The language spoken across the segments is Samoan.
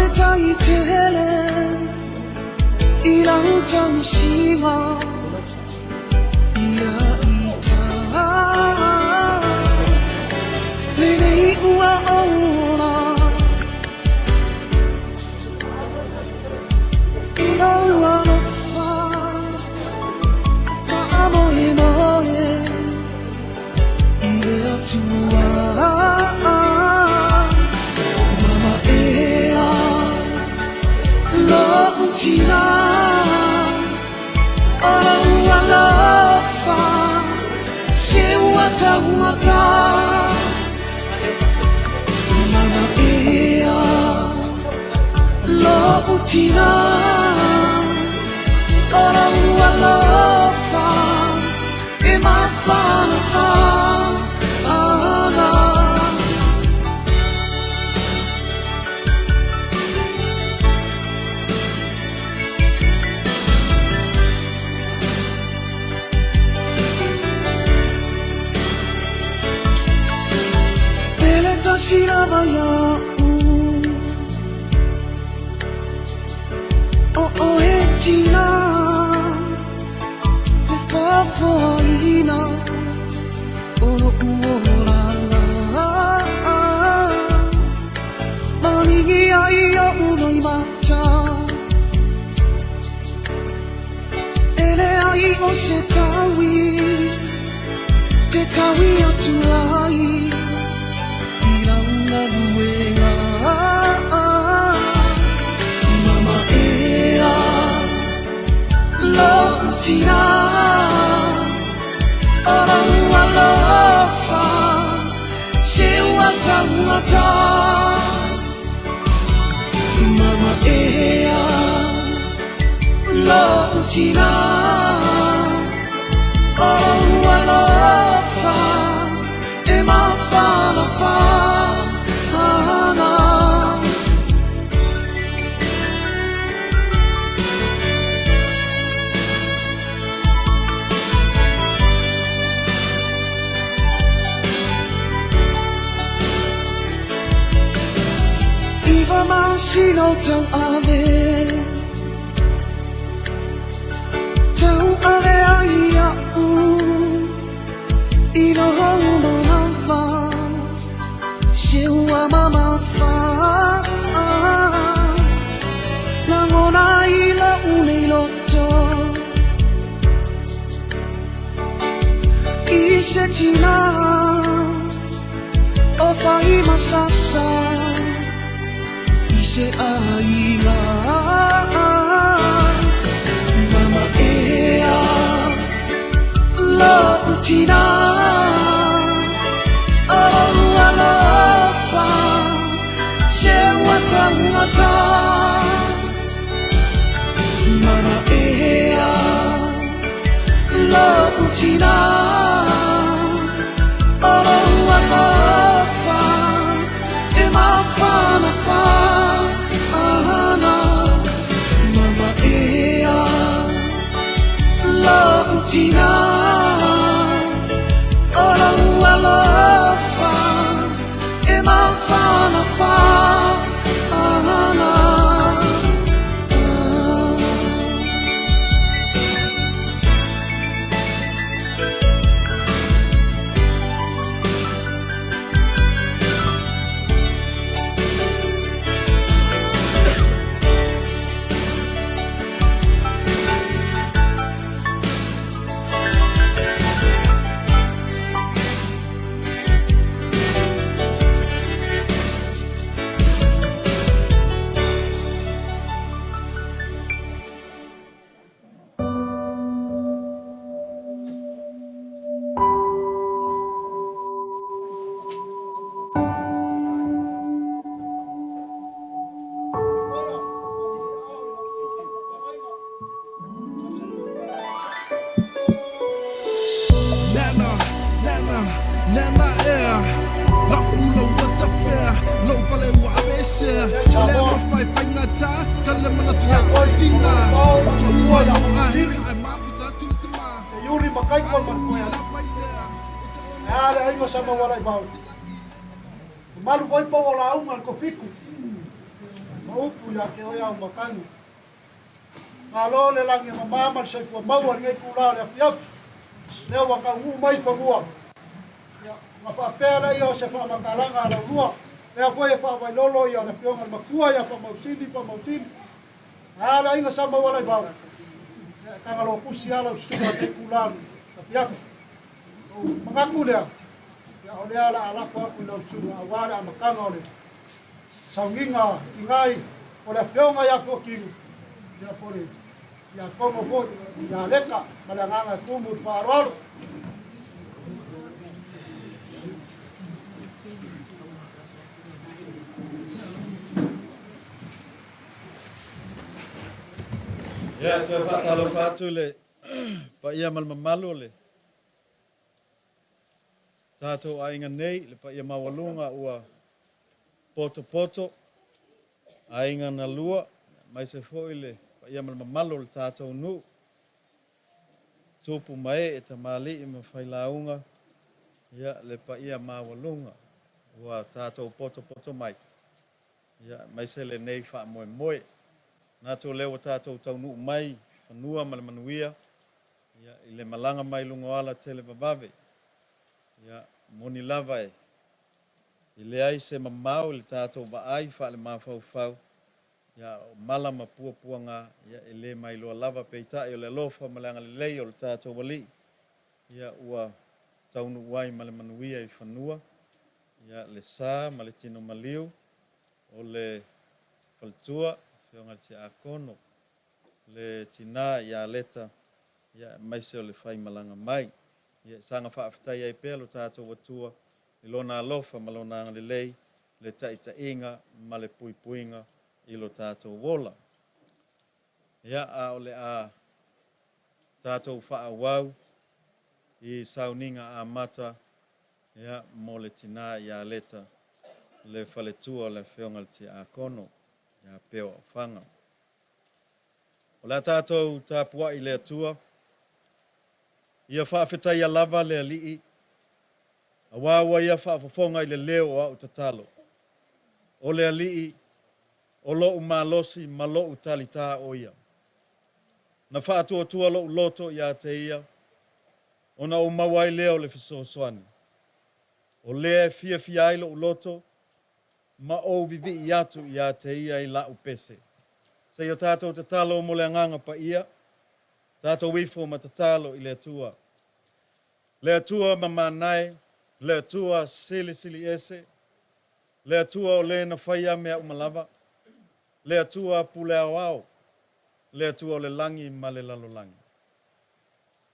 Faafetai tele i lau tausiga ia ita lenei ua ola i lou alofa faamoemoe i le Atua. Mama ea lo'u tina, o lou alofa se ua taugata. Mama ea lo'u tina, o lou alofa e mafanafana ana. Pele tasi lava ia'u o oe tina le foafoaina o lo'u olaga maligi ai o'u loimata e leai o se taui te taui atu ai i lau galuega. Mama ea lo'u tina, o lou alofa se ua taugata. Mama ea lo'u tina, o lou alofa e mafanafana ana. 9 masina o tauave tauave ai a'u i lou manava se ua mamafa lagona i lo'u nei loto i se tina o faimasasa i se aiga. Mama ea lo'u tina, o lou alofa se ua taugata. Mama ea lo'u tina, o lou alofa e mafanafana ana. Mama ea lo'u tina, o lou alofa e mafanafana ana. Nana, nana, nana ea La'u lau atafea Lou pale ua aveesea O le alofa e faigata Tale manatu iā oe tina Tuua lou aiga Ae mafuta atu le tama Iuri makaiko ma Ua koe ali. lava i lea O te E a le aiga sa maua lai vao. Malu foi pau o lauga le kofiku. upu ia te oe Aumakagu. Malo le lagi e mama ma le soifua maua i lenei itula o le afiafi, lea ua taunuu mai i fanua. Ia, ona faapea lea o se faamatalaga a laulua, lea foi e faavailolo ia le afioga i le matua ia Faamausili, Faamausili. Ae a le aiga Sa Maualaivao? Ia, e tagalopusi lava lau susuga i lenei itula o le afiafi. Ou manatu lea, ia o lea o le a lafo atu i lau susuga aua le amataga o le sauniga tigai o le afioga ia Fuatino, ia po o le Tiakono foi ia Leta, ma le agaga e tumu i le faaaloalo. Ia, toe faatalofa atu i le paia ma le mamalu o le tatou aiga nei, le paia maualuga ua potopoto, aiga na lua, aemaise foi le paia ma le mamalu o le tatou nuu, tupu ma ee, tamalii ma failauga, ia, le paia maualuga ua tatou potopoto mai, ia, aemaise lenei faamoemoe. Manatu o lea ua tatou taunuu mai i fanua ma le manuia, ia, i le malaga mai luga o ala televavave, ia, moni lava e leai se mamao i le tatou vaai faale-mafaufau, ia, o mala ma puapuaga, ia, e le mailoa lava, peitai o le alofa ma le agalelei o le tatou Alii, ia, ua taunuu ai ma le manuia i fanua, ia, le sa ma le tino maliu o le faletua, Afioga i le Tiakono, le tina ia Leta, ia, aemaise o le faimalaga mai. Ia, e saga faafetai ai pea lo tatou Atua i Lona alofa ma Lona agalelei, le taitaiga ma le puipuiga i lo tatou ola. Ia, a o le a tatou faaauau i sauniga amata, ia, mo le tina ia Leta, le faletua o le Afioga i le Tiakono ia Peo Aofaga. O le a tatou tapuai i le Atua, ia faafetaia lava le Alii, aua ua ia faafofoga i le leo o au tatalo. O le Alii, o lo'u malosi ma lo'u talitā o ia. Na faatuatua lo'u loto ia te ia, ona ou maua ai lea o le fesoasoani. O lea e fiafia ai lo'u loto, ma ou vivii atu ia te ia i la'u pese. Se i o tatou tatalo mo le Agaga Paia, tatou ifo ma tatalo i le Atua. Le Atua mamanae, le Atua silisili ese, le Atua o le na faia mea uma lava, le Atua pule aoao, le Atua o le lagi ma le lalolagi.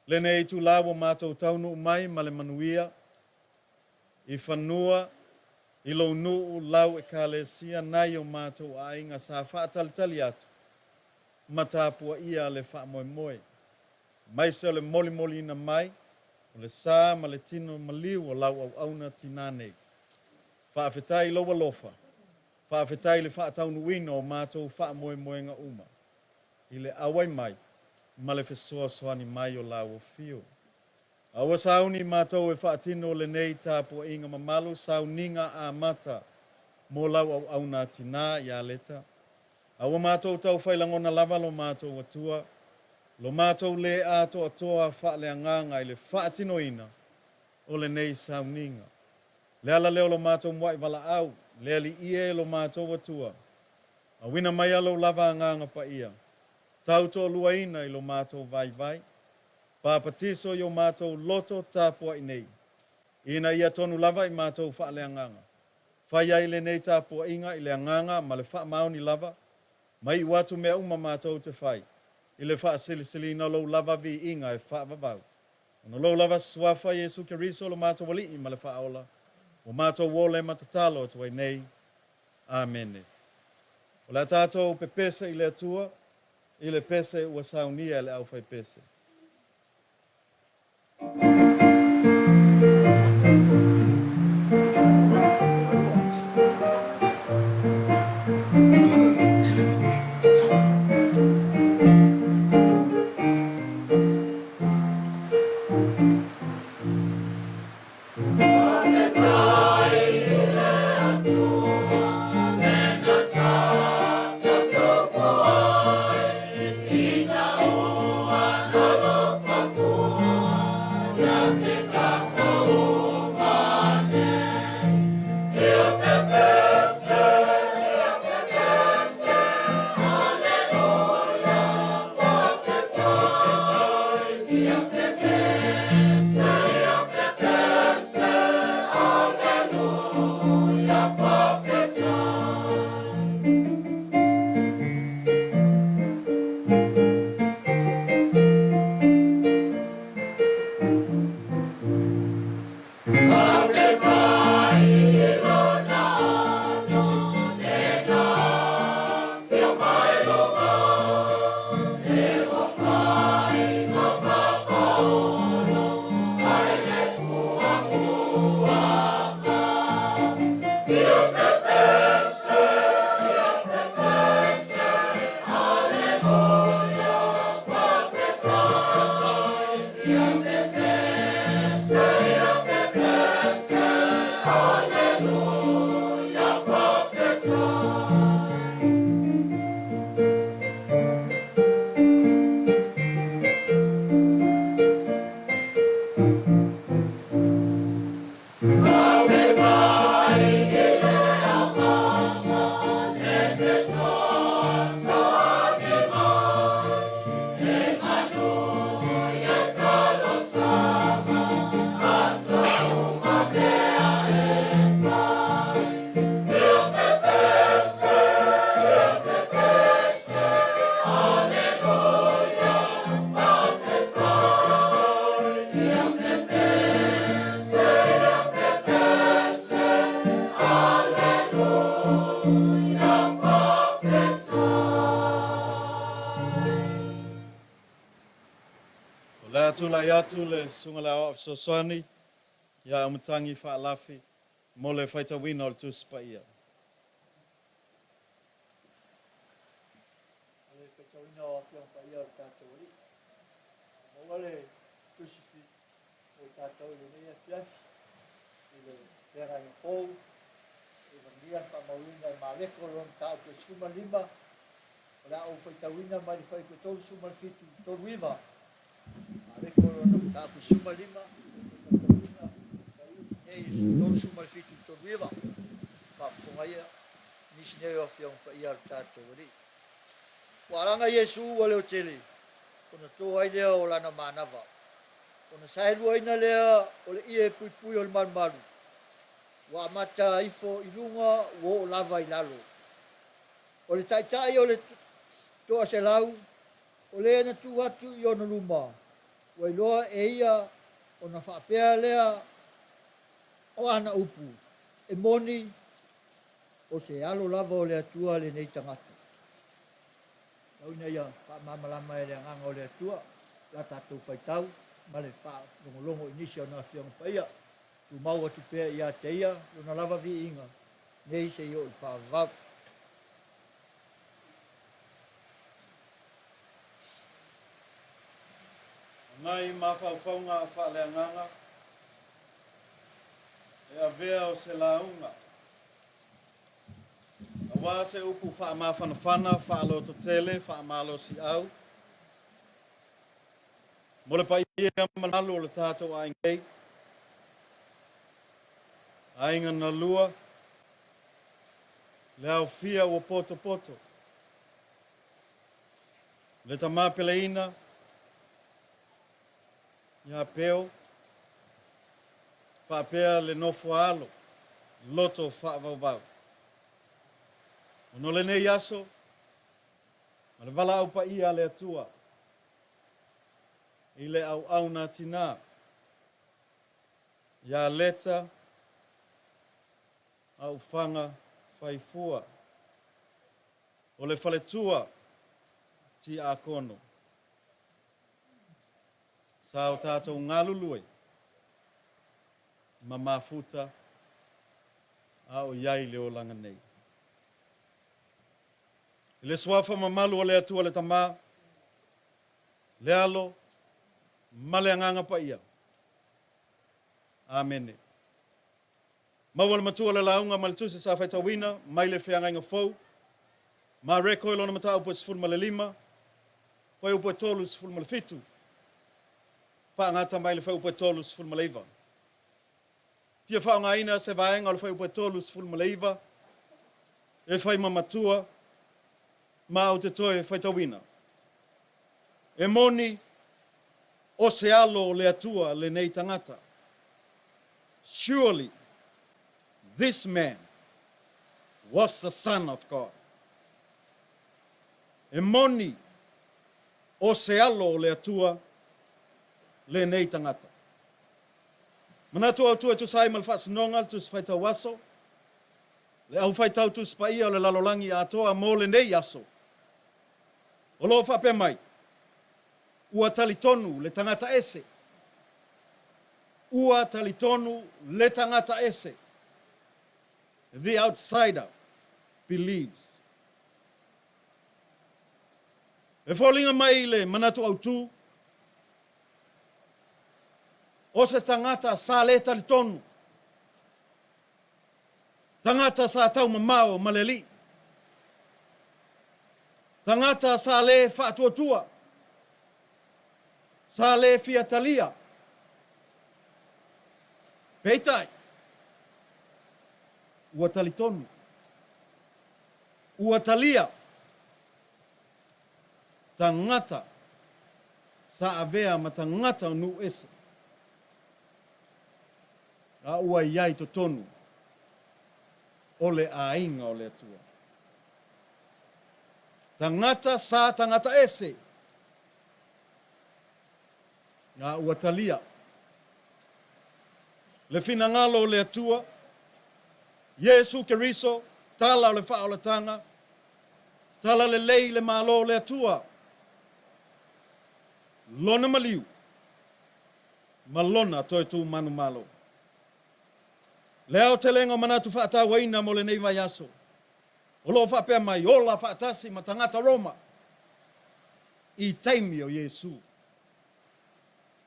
Lenei itula ua matou taunuu mai ma le manuia i fanua i lou nuu lau Ekalesia nai o matou aiga sa faatalitali atu ma tapuaia le faamoemoe, aemaise o le molimoliina mai o le sa ma le tino maliu o lau auauna tinā nei. Faafetai i lou alofa, faafetai i le faataunuuina o matou faamoemoega uma, i le auai mai ma le fesoasoani mai o lau afio. A ua sauni matou e faatino lenei tapuaiga mamalu, sauniga amata mo lau auauna tinā ia Leta, a ua matou taufai lagona lava lo matou Atua, lo matou lē atoatoa faaleagaga i le faatinoina o lenei sauniga. Le ala lea o lo matou muai valaau, le Alii e lo matou Atua, auina maia lou lava Agaga Paia, tautoaluaina i lo matou vaivai, papatiso i o matou loto tapuai nei, ina ia tonu lava i matou faaleagaga. Fai ai lenei tapuaiga i le agaga ma le faamaoni lava, ma iu atu mea uma matou te fai, i le faasilisiliina o lou lava viiga e faavavau. Ona o lou lava Suafa Iesu Keriso lo matou Alii ma le Faaola, ua matou ole ma tatalo atu ai nei. Amene. O le a tatou pepese i le Atua i le pese ua saunia e le aufaipese. tulai atu le Susuga i le Aoao Fesoasoani ia Aumatangi Faalafi mo le faitauina o le Tusi Paia. O le faitauina o Afioga Paia o le tatou Alii. Maua le tusi mo i tatou i lenei afiafi i le feagaiga fou, e manuia le faamauina e Mareko lona mataupu e 15, o le a ou faitauina mai le fuaiupu e 37 i le 39. Mareko lona mataupu e 15, faitauina fuaiupu nei e 37 i le 39. Faafofoga ia nisi nei o Afioga Paia a le tatou Alii. Ua alaga Iesu ua leotele, ona to ai lea o lana manava. Ona saeluaina lea o le ie puipui o le malumalu, ua amata ifo i luga ua oo lava i lalo. O le taitai o le 100, o le na tu atu i ona luma, ua iloa e ia ona faapea lea o ana upu, E moni, o se alo lava o le Atua lenei tagata. Tau ina ia faamalamalama e le Agaga o le Atua la tatou faitau ma le faalogologo i nisi o ana Afioga Paia. Tumau atu pea ia te Ia Lona lava viiga nei seia oo i le faavavau. O nai mafaufauga faaleagaga e avea o se lauga Aua se upu faamafanafana, faalototele, faamalosiau mo le paia ma le mamalu o le tatou aiga nei, aiga na lua, le aofia ua potopoto, le tama peleina, ia Peo, faapea le nofo-a-alo, loto faavauvau. Ona o lenei aso, ma le valaau paia a le Atua i le auauna tina, ia Leta Aufaga Faifua, o le faletua Tiakono. Sa o tatou galulue ma mafuta a o i ai le olaga nei. I le Suafa mamalu o le Atua le Tama, le Alo ma le Agaga Paia. Amene. Maua le matua o le lauga ma le tusi sa faitauina mai le Feagaiga Fou, Mareko i lona mataupu e 15, fuaiupu e 37, faagata mai le fuaiupu e 39. Fia faaaogaina se vaega o le fuaiupu e 39 e fai ma matua ma ou te toe faitauina. E moni, o se alo o le Atua lenei tagata. Surely this man was the Son of God. E moni, o se alo o le Atua lenei tagata. Manatu autu e tusa ai ma le faasinoga, le Tusi Faitau Aso, le Au Faitau Tusi Paia o le Lalolagi Atoa mo lenei aso, o lo o faapea mai, Ua talitonu le tagata ese. Ua talitonu le tagata ese. The outsider believes. E foliga mai le manatu autu, o se tagata sa le talitonu, tagata sa taumamao ma le Alii, tagata sa le faatuatua, sa le fia talia. Peitai, ua talitonu, ua talia tagata sa avea ma tagata o nuu ese, a ua i ai totonu o le aiga o le Atua. Tagata sa tagata ese, a ua talia le finagalo o le Atua, Iesu Keriso, tala o le faaolataga, tala lelei le Malo o le Atua, Lona maliu. ma lona toe tu manumalo. Le aotelega o manatu faatauaina mo lenei vaiaso, o lo o faapea mai, Ola faatasi ma tagata Roma i taimi o Iesu.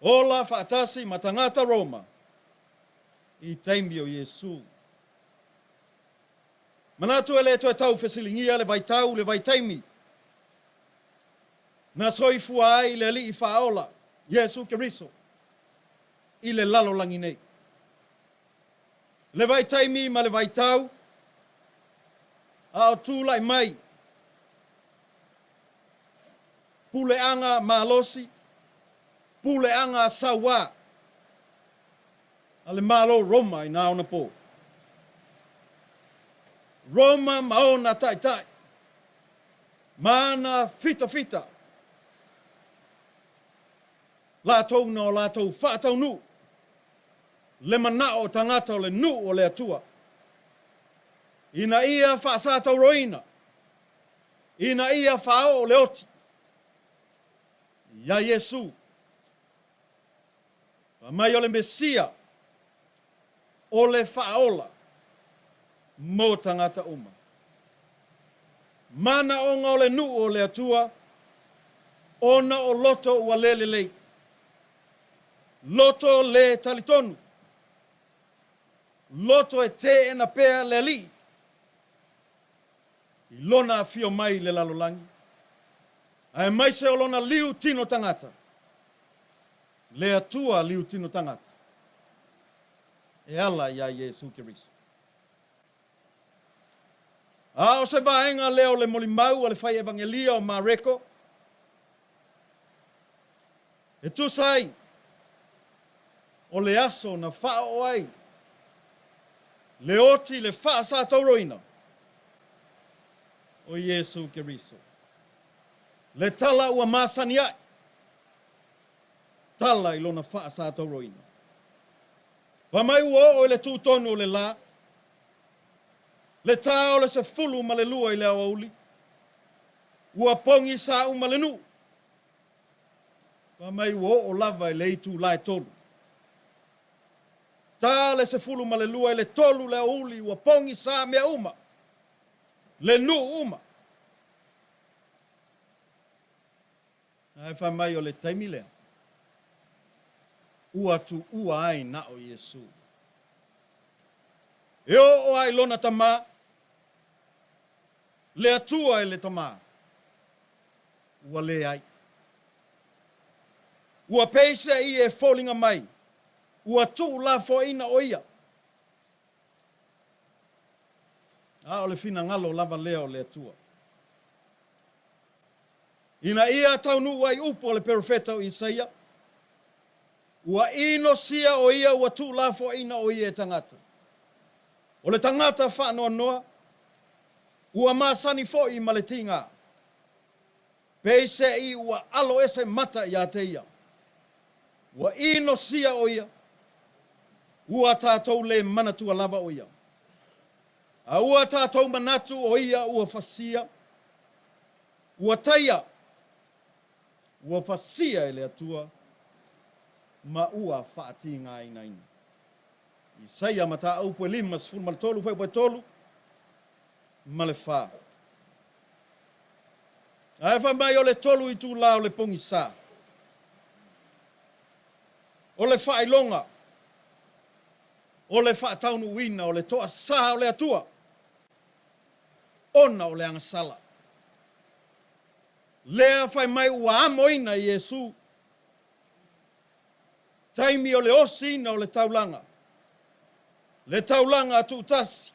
Ola faatasi ma tagata Roma i taimi o Iesu. Manatu e le toe tau fesiligia le vaitau le vaitaimi na soifua ai le Alii Faaola, Iesu Keriso, i le lalolagi nei. Le vaitaimi ma le vaitau a o tulai mai puleaga malosi, puleaga sauā a le Malo Roma i na ona po. Roma ma ona taitai, ma ana fitafita, latou na o latou faataunuu le manao o tagata o le nuu o le Atua, ina ia faasatauroina, ina ia faaoo le oti iā Iesu, fai mai o le Mesia, o le Faaola mo tagata uma. Manaoga o le nuu o le Atua, ona o loto ua le lelei, loto le talitonu, loto e teena pea le Alii i Lona afio mai i le lalolagi, aemaise o Lona liu tino tagata, le Atua liu tino tagata, e ala iā Iesu Keriso. A o se vaega lea o le molimau a le fai evagelia o Mareko, e tusa ai o le aso na faaoo ai le oti le faasatauroina o Iesu Keriso. Le tala ua masani ai, tala i lona faasatauroina. Fai mai ua oo i le tūtonu o le lā, le tā o le 12 i le aoauli, ua pogisā uma le nuu. Fai mai ua oo lava i le itula e tolu. Tā le 12 i le tolu le aoauli ua pogisā mea uma, le nuu uma. Ae fai mai o le taimi lea, ua tuua ai na o Iesu. E oo ai lona Tama, le Atua i le Tama, ua leai. Ua peiseai e foliga mai, ua tuulafoaiina o ia. A o le finagalo lava lea o le Atua. Ina ia taunuu ai upu a le perofeta o Isaia, Ua inosia o ia, ua tuulafoaiina o ia e tagata. O le tagata faanoanoa, ua masani foi ma le tiga. Peiseai ua aloese mata ia te ia. Ua inosia o ia, ua tatou le manatua lava o ia. A ua tatou manatu o ia ua fasia, ua taia, ua fasia e le Atua, ma ua faatigainaina. Isaia mataupu e 53 fuaiupu e 3 ma le 4. Ae fai mai o le tolu itulā o le pogisā, o le faailoga, o le faataunuuina o le toasā o le Atua, ona o le agasala. Lea fai mai ua amoina e Iesu taimi o le osiina o le taulaga, le taulaga tuutasi,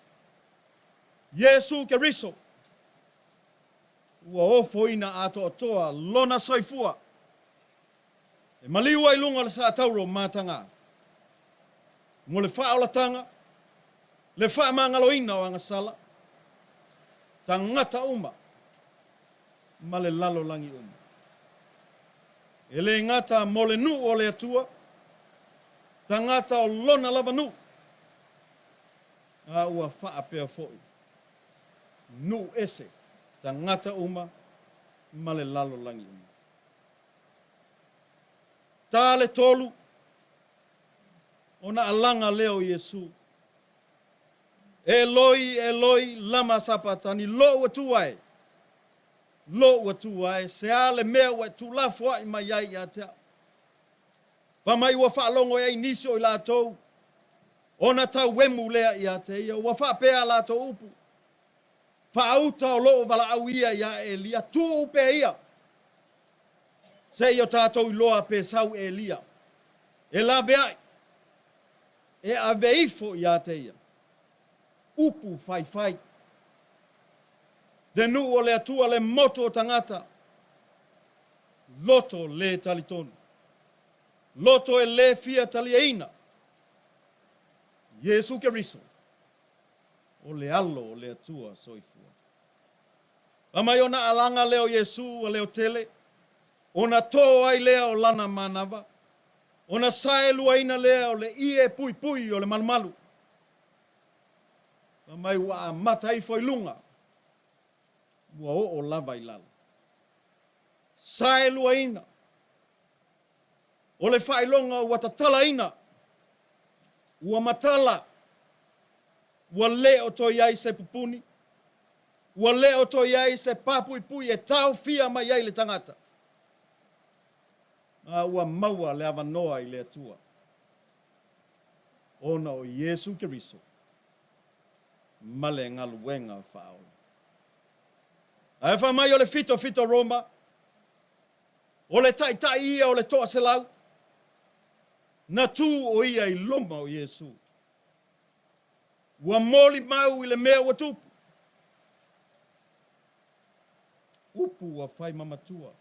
Iesu Keriso, ua ofoina atoatoa lona soifua e maliu ai luga o le satauro mataga mo le faaolataga, le faamagaloina o agasala, tagata uma ma le lalolagi uma. E le gata mo le nuu o le Atua, tagata o lona lava nuu, a ua faapea foi nuu ese, tagata uma ma le lalolagi uma. Ta le tolu. Ona alaga lea o Iesu. Eloi, Eloi, lama sapatani, lou Atua e, lou Atua e, se a le mea ua e tuulafoai mai ai ia te au? Fai mai ua faalogo i ai nisi o i latou, ona tauemu lea ia te ia, ua faapea a latou upu, Faauta o lo o valaau ia ia Elia, tuu pea ia, seia o tatou iloa pe sau Elia e laveai, e ave ifo ia te ia. Upu faifai. Le nuu o le Atua, le motu o tagata, loto le talitonu, loto e le fia taliaina Iesu Keriso, o le Alo o le Atua soifua. Fai mai ona alaga lea o Iesu ua leotele, ona tō ai lea o lana manava, ona saeluaina lea o le ie puipui o le malumalu. Fai mai ua amata ifo i luga, ua oo lava i lalo. Saeluaina, o le faailoga ua tatalaina, ua matala, ua le o toe i ai se pupuni, ua le o toe i ai se papuipui e taofia mai ai le tagata, a ua maua le avanoa i le Atua, ona o Iesu Keriso ma le galuega faaola. Ae fai mai o le fitofito Roma, o le taitai ia o le 100, na tu o ia i luma o Iesu. Ua molimau i le mea ua tupu. Upu ua fai ma matua.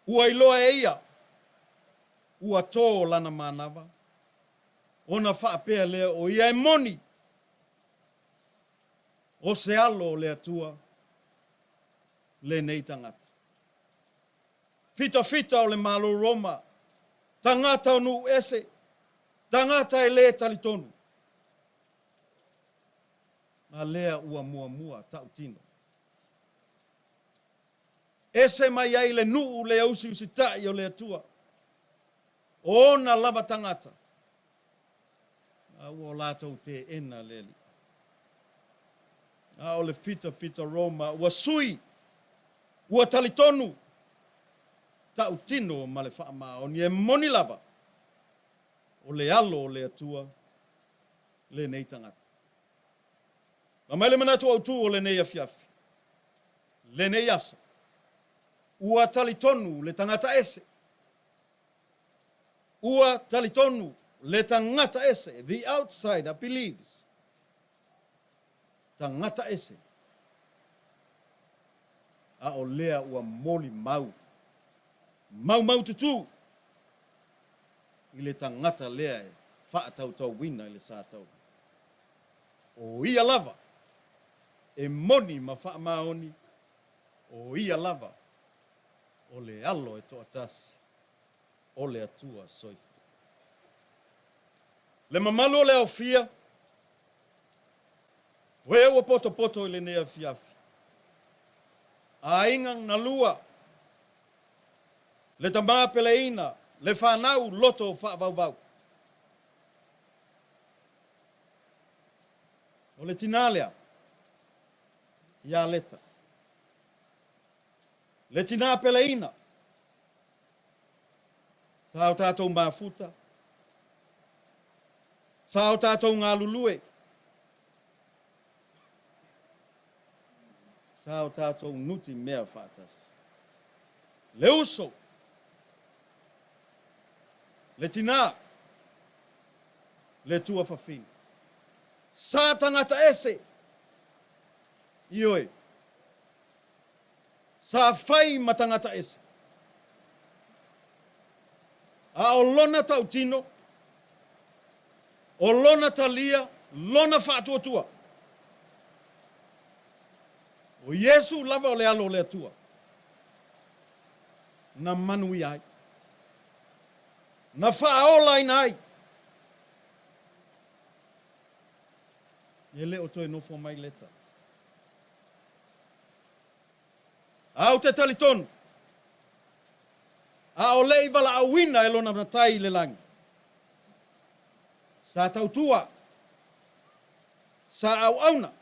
Ua iloa e ia, ua tō lana manava, ona faapea lea o ia e moni, o se alo o le Atua lenei tagata. Fitafita o le Malo Roma, tagata o nuu ese, tagata e le talitonu. A lea ua muamua tautino. Ese mai ai le nuu le usiusitai o le Atua, o ona lava tagata, a ua o latou teena le Alii. A o le fitafita Roma ua sui, ua talitonu, tautino ma le faamaoni e moni lava, o le Alo o le Atua lenei tagata. Aumai le manatu autu o lenei afiafi, lenei aso, ua talitonu le tagata ese. Ua talitonu le tagata ese, the outsider believes. Tagata ese. A o lea ua molimau, maumaututu i le tagata lea e faatautauina i le sa taula. O ia lava e moni ma faamaoni, o ia lava o le Alo e toatasi o le Atua soifua. Le mamalu o le aofia, o e ua potopoto i lenei afiafi, aiga na lua, le tama peleina, le fanau loto faavauvau. O le tinā lea, ia Leta. Le tinā peleina, sa o tatou mafuta, sa o tatou galulue, sa o tatou nuti mea faatasi. Le uso, le tinā, le tuafafine. Sa tagata ese, ioe, sa fai ma tagata ese. A o lona tautino, o lona talia, lona faatuatua, o Iesu lava o le Alo o le Atua, na manuia ai, na faaolaina ai. E le o toe nofo mai Leta. A ou te talitonu, a o le i valaauina e lona Matai i le lagi. Sa tautua. Sa auauna.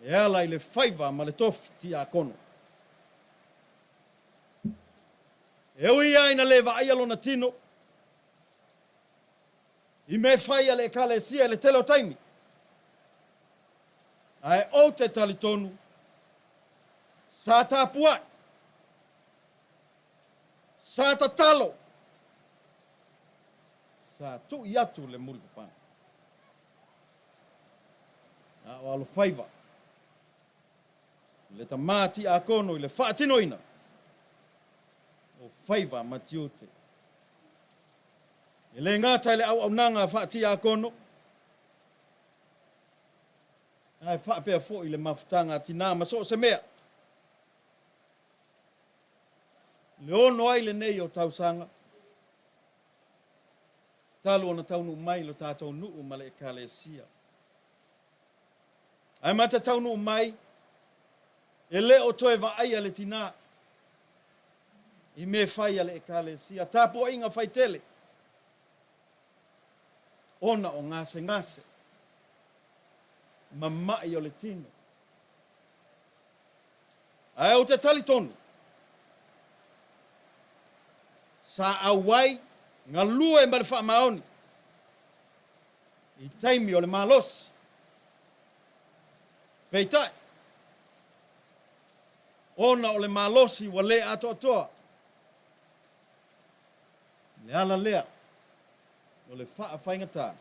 E ala i le faiva ma le tofi tiakono. E ui lava ina le vaaia lona tino i mea fai a le Ekalesia i le tele o taimi, ae ou te talitonu sa tapuai, sa tatalo, sa tui atu le mulipapaga. A o alofaiva le tama tiakono i le faatinoina o faiva ma tiute. E le gata i le auaunaga faatiakono, ae faapea foi le mafutaga a tinā ma so o se mea. Le ono ai lenei o tausaga, talu ona taunuu mai lo tatou nuu ma le Ekalesia. Ae ma te taunuu mai, e le o toe vaaia le tinā i mea fai a le Ekalesia, tapuaiga faitele, ona o gasegase ma ma'i o le tino. Ae ou te talitonu, sa auai galue ma le faamaoni i taimi o le malosi. Peitai, ona o le malosi ua le atoatoa, le ala lea o le faafaigata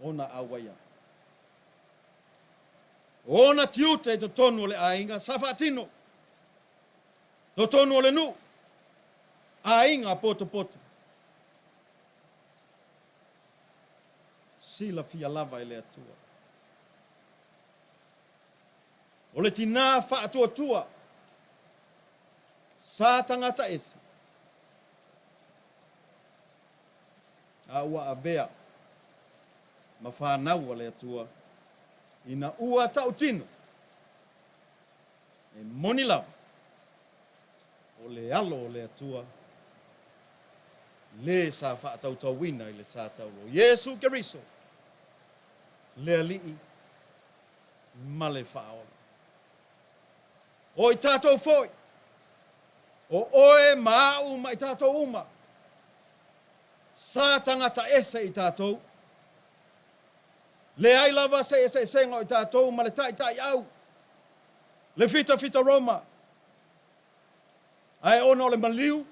ona auai atu. O ona tiute i totonu o le aiga sa faatino, totonu o le nuu, aiga potopoto. Silafia lava e le Atua. O le tinā faatuatua sa tagata ese, a ua avea ma fanau a le Atua ina ua tautino, e moni lava, o le Alo o le Atua, le sa faatautauina i le sa taulo, Iesu Keriso, le Alii ma le Faaola. O i tatou foi, o oe ma a'u ma i tatou uma, sa tagata ese i tatou, leai lava se eseesega o i tatou ma le taitaiau, le fitafita Roma, ae ona o le maliu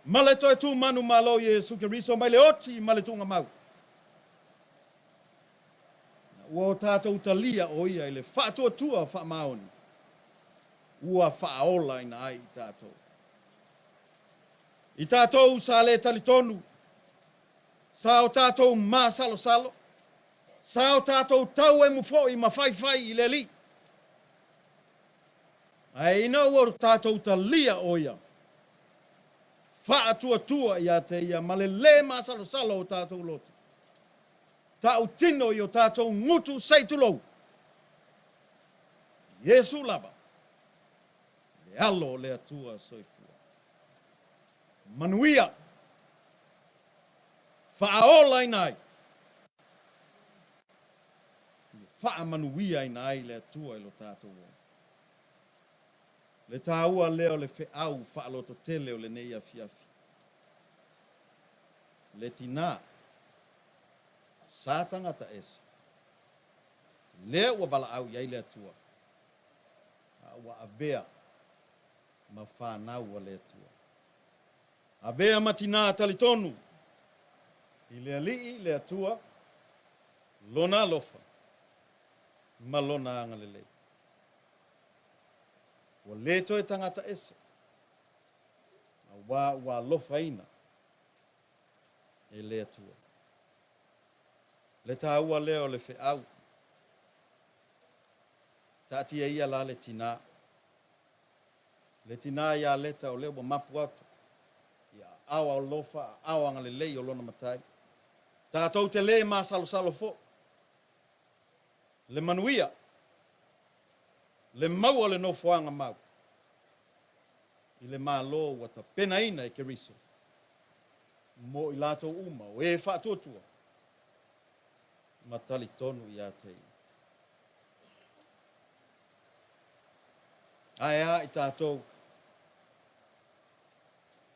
ma le toe tu manumalo i Iesu Keriso mai le oti ma le tuugamau, ua o tatou talia o ia i le faatuatua faamaoni ua faaolaina ai i tatou. I tatou sa le talitonu, sa o tatou masalosalo, sa o tatou tauemu foi ma faifai i le Alii. Ae ina ua tatou talia o ia, faatuatua ia te ia ma le lē masalosalo o tatou loto, tautino i o tatou gutu sei tulou, Iesu lava, le Alo o le Atua soifua. Manuia, faaolaina ai, faamanuiaina ai le Atua i lo tatou ola. Le taua lea o le feau faalototele o lenei afiafi. Le tinā, sa tagata ese, lea ua valaau i ai le Atua, a ua avea ma fanau a le Atua. Avea ma tinā talitonu i le Alii, le Atua, Lona alofa ma Lona agalelei. Ua le toe tagata ese, auā ua alofaina e le Atua. Le taua lea o le feau. Taatia ia la le tinā. Le tinā ia Leta o lea ua mapu atu i aao alofa, aao agalelei o lona Matai. Tatou te le masalosalo foi. Le manuia, le maua o le nofoaga mau i le Malo ua tapenaina e Keriso. Mo i latou uma o e faatuatua ma talitonu ia te Ia. Ae a i tatou?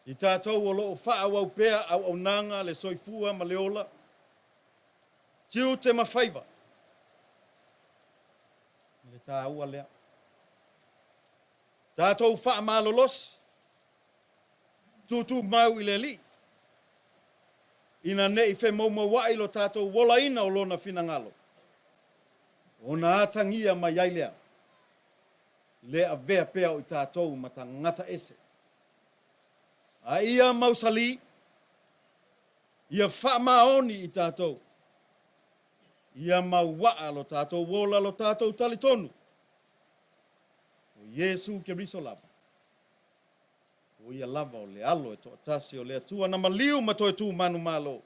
I tatou o lo o faaauau pea auaunaga, le soifua ma le ola, tiute ma faiva, le taua lea. Tatou faamalolosi, tutumau i le Alii, ina ne i femoumouai lo tatou olaina o Lona finagalo, ona atagia mai ai lea le avea pea o i tatou ma tagata ese. A ia mausali, ia faamaoni i tatou, ia mauaa lo tatou ola lo tatou talitonu, o Iesu Keriso lava, o Ia lava o le Alo e toatasi o le Atua na maliu ma toe tu manumalo,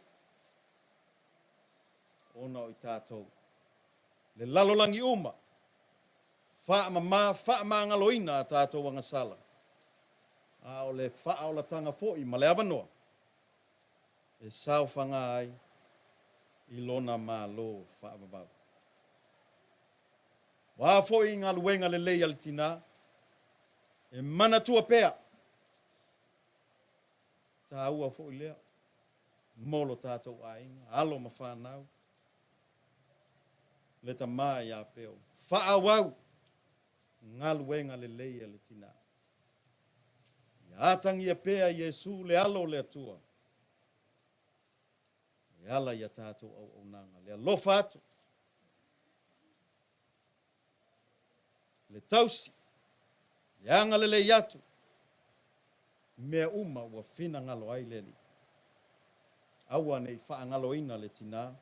ona o i tatou, le lalolagi uma, faamama faamagaloina a tatou agasala, a o le faaolataga foi ma le avanoa e saofaga ai i Lona Malo faavavau. O a foi galuega lelei a le tinā, e manatua pea, taua foi lea mo lo tatou aiga, alo ma fanau, le tama ia Peo, faaauau galuega lelei a le tinā. Ia atagia pea Iesu le Alo o le Atua, e ala i a tatou auaunaga, le alofa atu, le tausi, le agalelei atu, mea uma ua finagalo ai le Alii. Aua ne i faagaloina le tinā,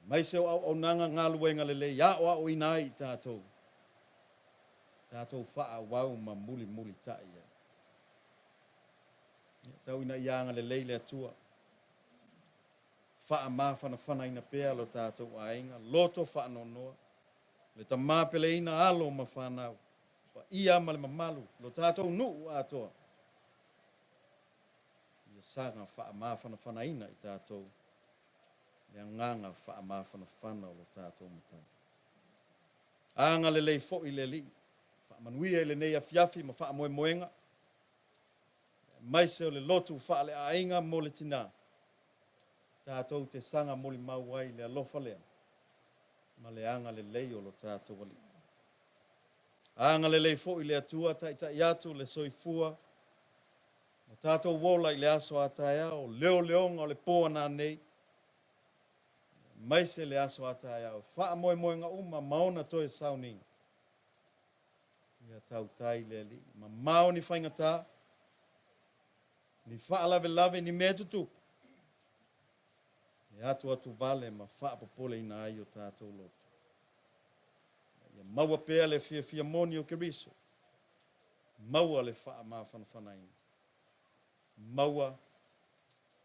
aemaise o auaunaga galuega lelei aoaoina ai i tatou, tatou faaauau ma mulimulitai ai. Ia tau ina ia agalelei le Atua, faamafanafanaina pea lo tatou aiga, loto faanoanoa, le tama peleina alo ma fanau, paia ma le mamalu, lo tatou nuu atoa. Ia saga faamafanafanaina i tatou le agaga faamafanafana o lo tatou Matai. Agalelei foi le Alii, faamanuia i lenei afiafi ma faamoemoega, aemaise o le lotu faaleaiga mo le tinā, tatou te saga molimau ai le alofa lea ma le agalelei o lo tatou Alii. Agalelei foi le Atua taitai atu le soifua ma tatou ola i le aso a taeao, leoleoga o le po ananei, aemaise le aso a taeao, faamoemoega uma ma ona toe sauniga. Ia tautai le Alii, mamao ni faigata, ni faalavelave, ni mea tutupu, e atuatuvale ma faapopoleina ai o tatou loto. Ia maua pea le fiafia moni o Keriso, maua le faamafanafanaina, maua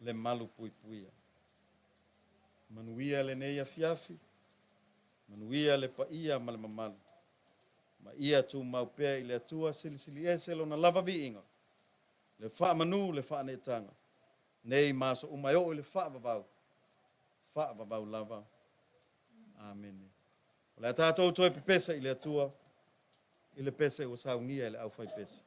le malupuipuia. Manuia lenei afiafi, manuia le paia ma le mamalu, ma ia tumau pea i le Atua silisiliese lona lava viiga, le faamanu, le faaneetaga, nei ma aso uma e oo i le faavavau, faavavau lava. Amene. O le a tatou toe pepesa i le Atua, i le pese ua saunia e le aufaipese.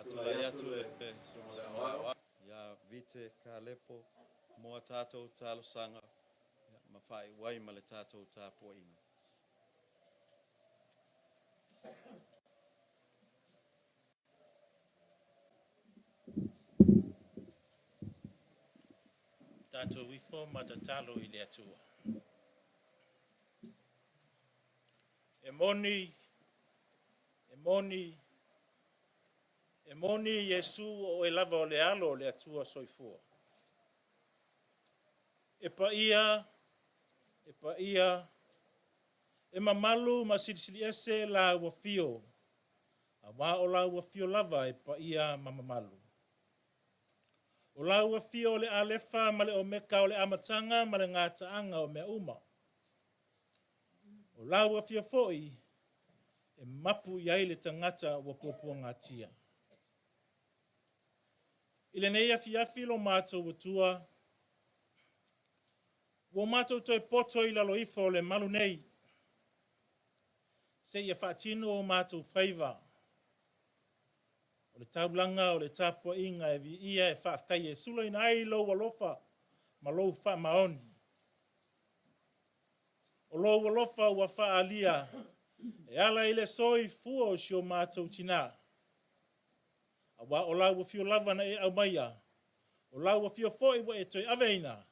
Tulai atu le Aoao ia Vite Kalepo mo a tatou talosaga ma faaiu ai ma le tatou tapuaiga. Tatou ifo ma tatalo i le Atua. E moni, e moni, e moni Iesu o oe lava o le Alo o le Atua Soifua. E paia, e paia, e mamalu ma silisiliese lau afio, aua o lau afio lava e paia ma mamalu. O lau afio o le Alefa ma le Omeka, o le amataga ma le gataaga o mea uma. O lau afio foi e mapu i ai le tagata ua puapuagatia. I lenei afiafi lo matou Atua, ua matou toe poto i lalo ifo o le malu nei, seia faatino o matou faiva. O le taulaga o le tapuaiga e viia e faafetai e sulaina ai lou alofa ma lou faamaoni. O lou alofa ua faaalia e ala i le soifua o si o matou tina, aua o lau afio lava na e aumaia, o lau afio foi ua e toe aveina,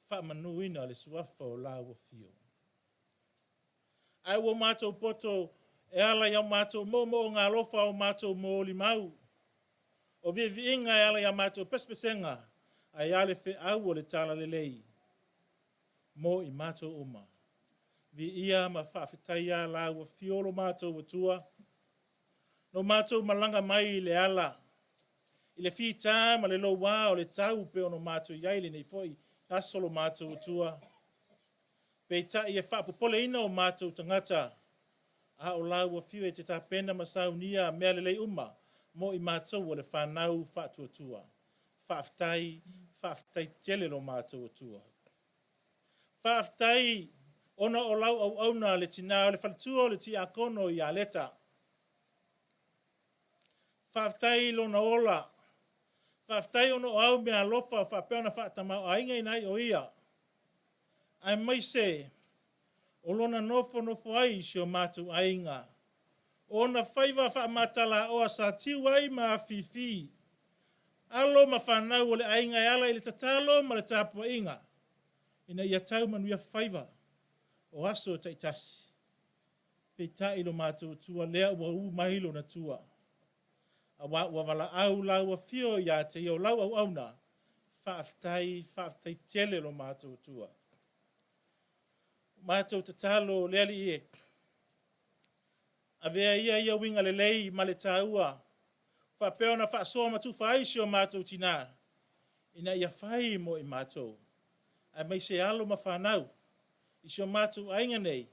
faamanuina le suafa o lau afio. Ae ua matou poto e ala i o matou moomooga alofa, o matou molimau, o viiviiga e ala ia matou pesepesega, ae a le feau o le talalelei mo i matou uma. Viia ma faafetaia lau afio lo matou Atua, no matou malaga mai i le ala, i le fita ma le loua o le tau pei ona matou i ai i lenei foi aso lo matou Atua. Peitai e faapopoleina o matou tagata, a o lau afio e te tapena ma saunia mea lelei uma mo i matou o le fanau faatuatua. Faafetai, faafetai tele lo matou Atua. Faafetai ona o lau auauna le tina o le faletua o le tiakono ia Leta. Faafetai i lona ola, faafetai ona o au meaalofa faapea ona faatamaoaigaina ai o ia, aemaise o lona nofonofo ai i si o matou aiga. O ona faiva faamatalaoa sa tiu ai ma afifi alo ma fanau o le aiga e ala i le tatalo ma le tapuaiga ina ia tau manuia faiva o aso taitasi. Peitai lo matou Atua lea ua u mai lona tua, aua ua valaau lau afio ia te ia o lau auauna. Faafetai, faafetai tele lo matou Atua. Matou tatalo le Alii e, avea ia ia uiga lelei ma le taua faapea ona faasoa ma tufa ai si o matou tina, ina ia fai mo i matou, aemaise alo ma fanau i si o matou aiga nei,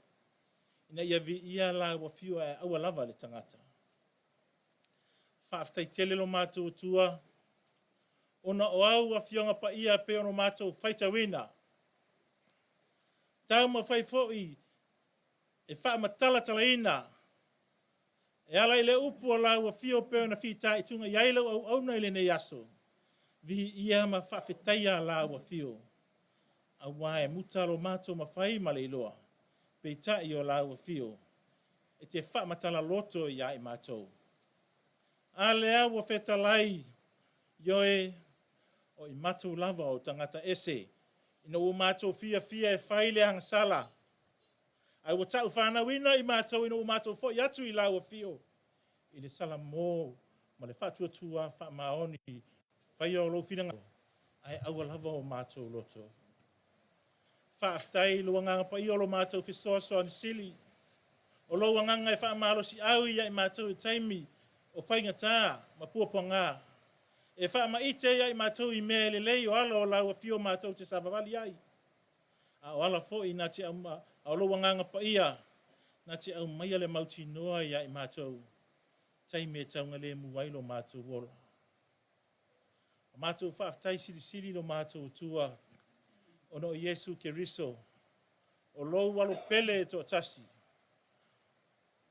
ina ia viia lau afio ae aua lava le tagata. Faafetai tele lo matou Atua, ona o au afioga paia pei ona matou faitauina. Taumafai foi e faamatalatalaina e ala i le upu o lau afio pei ona fitaituga i ai lau auauna i lenei aso. Viia ma faafetaia lau afio, aua e muta lo matou mafai ma le iloa, peitai o lau afio e te faamatala loto ia i matou. A lea ua fetalai, ioe, o i matou lava o tagata ese, ina ua matou fiafia e fai le agasala, ae ua taufanauina i matou ina ua matou foi atu i lau afio i le salamo ma le faatuatua faamaoni, faia o lou finagalo, ae aua lava o matou loto. Faafetai i lou Agaga Paia o lo matou fesoasoani sili. O lou agaga e faamalosiau ia i matou i taimi o faigata ma puapuaga. E faamaite ia i matou i mea e lelei o ala o lau afio matou te savavali ai. A o ala foi na te a o lou agaga paia na te aumaia le mautinoa ia i matou taimi e taugalemu ai lo matou ola. O matou faafetai silisili lo matou Atua, ona o Iesu Keriso, o lou alo pele e toatasi,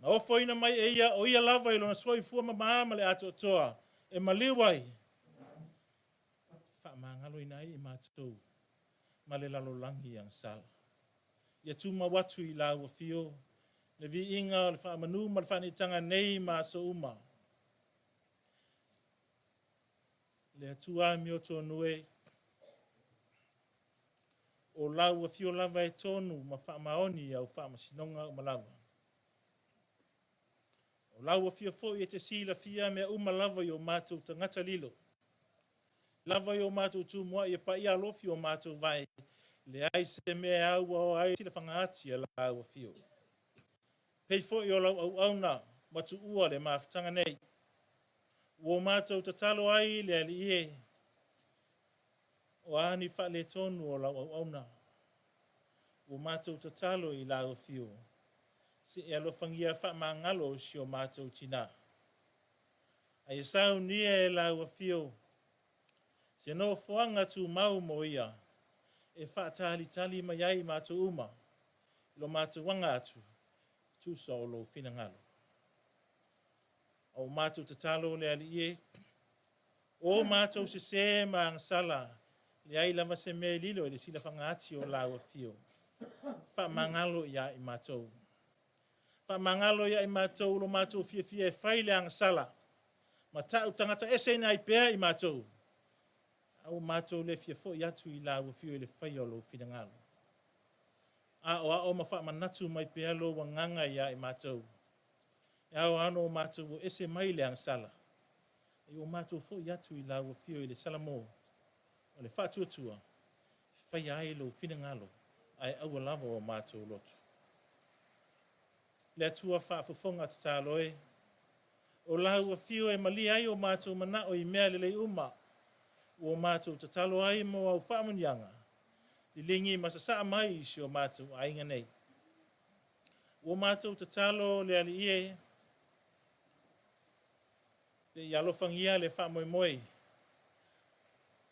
na ofoina mai e ia o ia lava i lona soifua mama ma le atoatoa e maliu ai, faamagaloina ai i matou ma le lalolagi agasala. Ia tumau atu i lau afio le viiga o le faamanu ma le faaneetaga nei ma aso uma. Le Atua amiotonu e, o lau afio lava e tonu ma faamaoni i au faamasinoga uma lava. O lau afio foi e te silafia mea uma lava i o matou tagata lilo. Lava i o matou tumuai e paia alofi o matou vae, leai se mea e auaoa ai silafaga ati a lau afio. Pei foi o lau auauna ua tuua le mafutaga nei. Ua o matou tatalo ai le Alii e, o a ni faaletonu o lau auauna. Ua matou tatalo i lau afio, se i alofagia faamagalo si o matou tinā. Ae saunia e lau afio se nofoaga tumau mo ia, e faatalitali mai ai matou uma, i lo matou aga atu, tusa o lou finagalo. O matou tatalo le Alii e, o matou sese ma agasala, leai lava se mea e lilo i le silafaga ati o lau afio. Faamagalo ia i matou. Faamagalo ia i matou lo matou fiafia e fai le agasala, ma tau tagata ese ai pea i matou. A ua matou le fia foi atu i lau afio i le faia o lou finagalo. A o ao ma faamanatu mai pea lou agaga ia i matou. E ao ano o matou o ese mai le agasala. E o matou foi atu i lau afio i le Salamo o le faatuatua, faia ai lou finagalo, ae aua lava o matou loto. Le Atua faafofoga tatalo e, o lau afio e malie ai o matou manao i mea lelei uma, ua matou tatalo ai mo au faamanuiaga, liligi ma sasaa mai i si o matou aiga nei. Ua matou tatalo le Alii e, te i alofagia le faamoemoe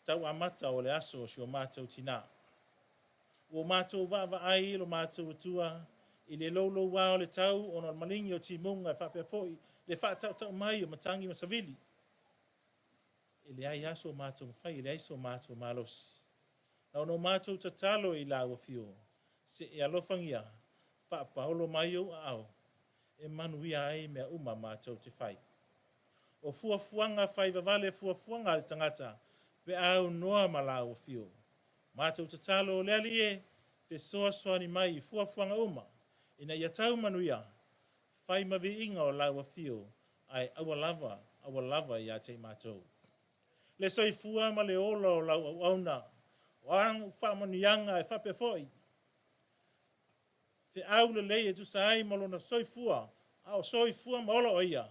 tau amata o le aso o si o matou tinā. Ua matou vaavaai i lo matou Atua i le louloua o le tau ona o le maligi o timuga e faapea foi le faatautau mai o matagi ma savili. E leai lava so matou mafai, e leai so matou malosi. Na ona matou tatalo i lau afio, se i alofagia, faapaolo mai ou aao, e manuia ai mea uma matou te fai. O fuafuaga fai vavale fuafuaga a le tagata, pe aunoa ma lau afio. Matou tatalo le Alii e, fesoasoani mai i fuafuaga uma, ina ia tau manuia, fai ma viiga o lau afio, ae aua lava, aua lava ia te i matou. Le soifua ma le ola o lau auauna, o au faamanuiaga e faapea foi, feau lelei e tusa ai ma lona soifua, a o soifua ma ola o ia,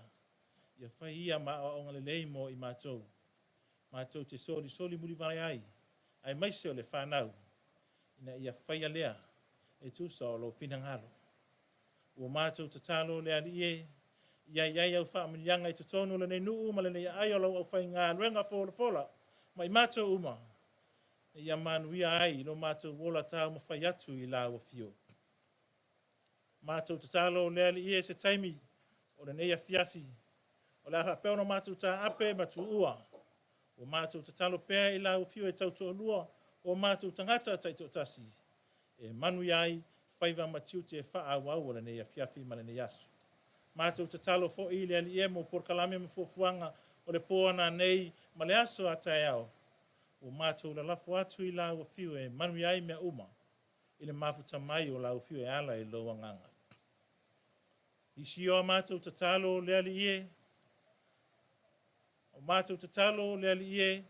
ia fai ia ma aoaoga lelei mo i matou. Matou te solisoli mulivae ai, aemaise o le fanau, ina ia faia lea e tusa o lou finagalo. Ua matou tatalo le Alii e, ia i ai au faamanuiaga i totonu o lenei nuu ma lenei aai o lau aufaigaluega folafola ma i matou uma, ia manuia ai lo matou ola taumafai atu i lau afio. Matou tatalo le Alii e se taimi o lenei afiafi, o le a faapea ona matou taape ma tuua. Ua matou tatalo pea i lau afio e tautoalua o matou tagata taitoatasi, e manuia ai faiva ma tiute faaauau o lenei afiafi ma lenei aso. Matou tatalo foi i le Alii e mo polokalame ma fuafuaga o le po ananei ma le aso a taeao. Ua matou lalafo atu i lau afio e manuia ai mea uma, i le mafuta mai o lau afio e ala i lou agaga. Isi o a matou tatalo le Alii e, o matou tatalo le Alii e,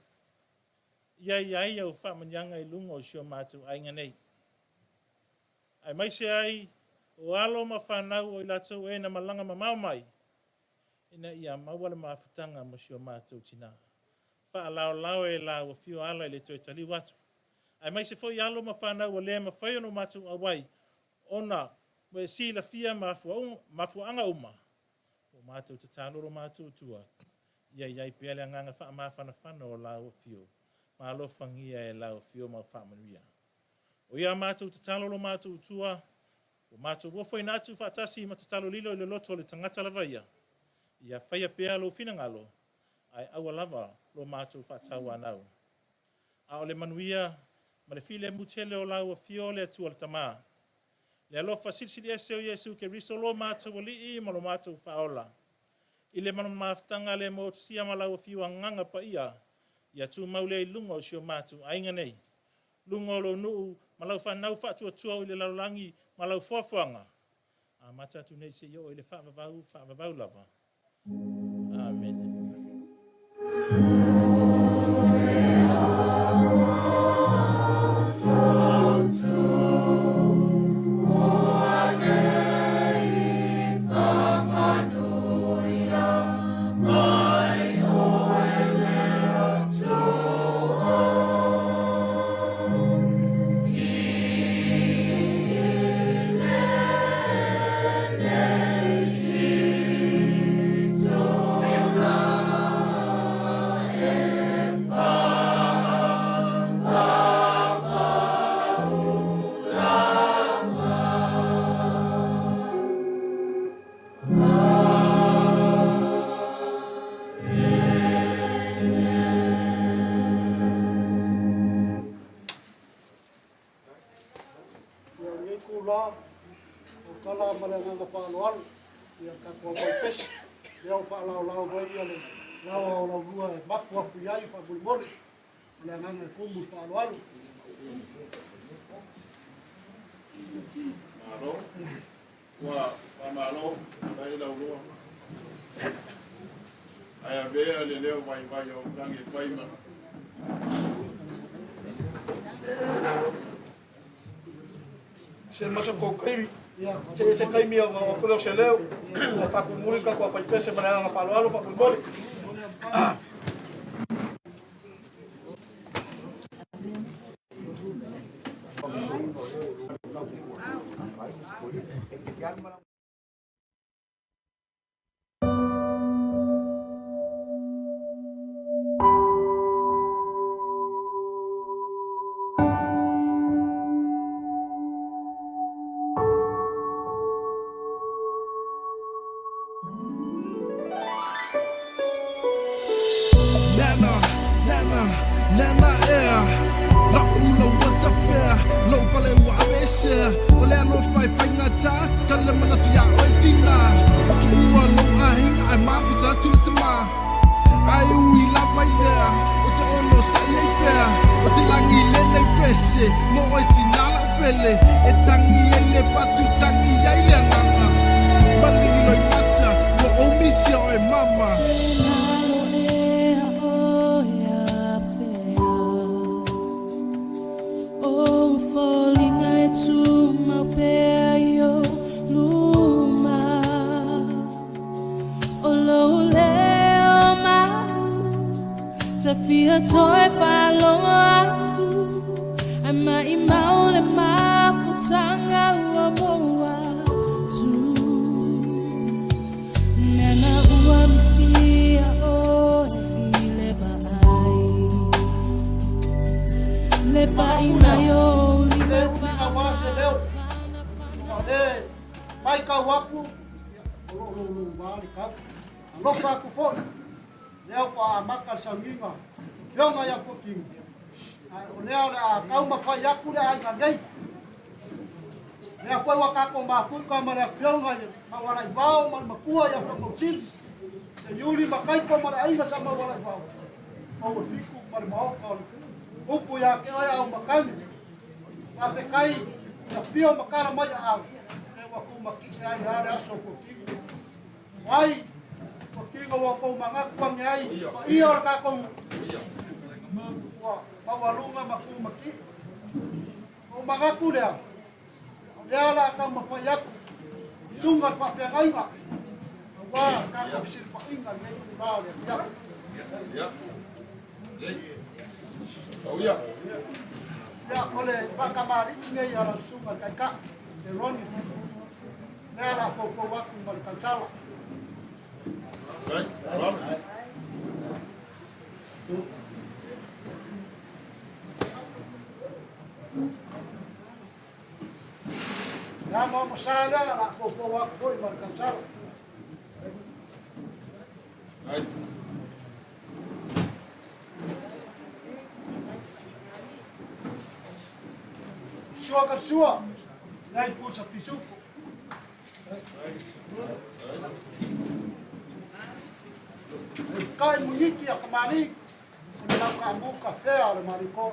ia i ai au faamanuiaga i luga o si o matou aiga nei. Aemaise ai o alo ma fanau o i latou e na malaga mamao mai, ina ia maua le mafutaga ma si o matou tinā. Faalaolao e lau afio ala i le toe taliu atu. Aemaise foi alo ma fanau ua le mafai ona matou auai, ona ua e silafia mafuaaga uma, ua matou tatalo lo matou Atua, ia i ai pea le agaga faamafanafana o lau afio, ma alofagia e lau afio ma faamanuia. O ia matou tatalo lo matou Atua, ua matou ofoina atu faatasi ma tatalo lilo i le loto o le tagata lava ia, ia faia pea lou finagalo, ae aua lava lo matou faatauanau. A o le manuia ma le filemu tele o lau afio le Atua le Tama, le alofa silisili ese o Iesu Keriso lo matou Alii ma lo matou Faaola, i le mafutaga le motusia ma lau afio Agaga Paia, ia tumau lea i luga o si o matou aiga nei, luga o lou nuu ma lau fanau faatuatua i le lalolagi ma lau foafoaga, amata atu nei seia oo i le faavavau, faavavau lava. Amene. Ia, o lenei itulā, ua tala ma le agaga faaaloalo le tatou aufaipese, lea ua faalaolao mai le laoa o laulua e mapu atu i ai faamolemole. O le agaga e tumu i le faaaloalo. Malo. Ua faamalo faafetai Laulua. Ae avea le leo vaivai o lagi e fai ma Se maso kou kaimi. Se se kaimi o o kule o se leo. Ae faatumuli tatou aufaipese ma le agaga faaaloalo faamolemole. Nana, nana, nana ea. La'u lau tafea, lou pale ua aveesea. O le alofa e faigata, tale manatu iā oe tinā. Ua tuua lou aiga ae mafuta atu le tamā. Ae ui lava i lea, o te onosai ai pea. O te lagi lenei pese, mo oe tinā la'u pele. E tagi ai le fatu, tagi ai le agaga. Maligi loimata, ua ou misia oe mama. Fia toe whaalongo atu Ai mai mau le mafutanga ua moa tu Nana ua misia oe i le vaai Le pai mai o Le lima umi aua se leo. O le matau atu, ia, o lo o louloua le tau. Alofa atu foi, lea ua amata le sauniga, Afioga ia Fuatino. Ae o lea o le a taumafai atu le aiga nei. Lea foi ua tatou mafuta ma le afioga i le Maualaivao ma le matua ia Famausili, se Iuli ma Taito ma le aiga sa Maualaivao, o ua fitu ma le maota o le upu ia te oe au makani. Faafetai i afio ma tala mai aao, e ua tumatie ai lava le aso o Fuatino. O ai Fuatino ua outou manatu ane ai paia o le tatou nuu, ua maualuga ma tumatie. Ou manatu lea, o lea o le a taumafai atu. Susuga i le Faafeagaiga, auā le tatou fesilafaiga i lenei itulā o le afiafi. Ia, o le faatamalii nei a lau Susuga i le Taitai, le Ronnie, lea o le a poupou atu ma le tautala. Le amoamosa lea o le a poupou atu foi ma le tautala. Sua ka sua, nei pusa pisupo. Kai muniki a kamali, o le lau ka mu ka fea o le mariko.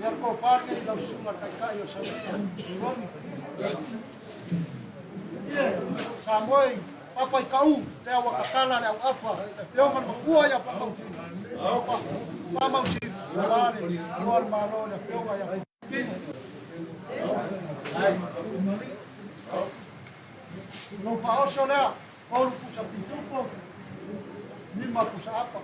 Ia ko pāke i lau susuga taitai o Samoa. Ia, Samoa i papa i kau, te awa kakala le au afa, pionga le makua ia pa mautini. Pa mautini, wale, ua le malo le pionga ia kini. Lo pa oso lea, olu pusa pitupo, lima pusa apa.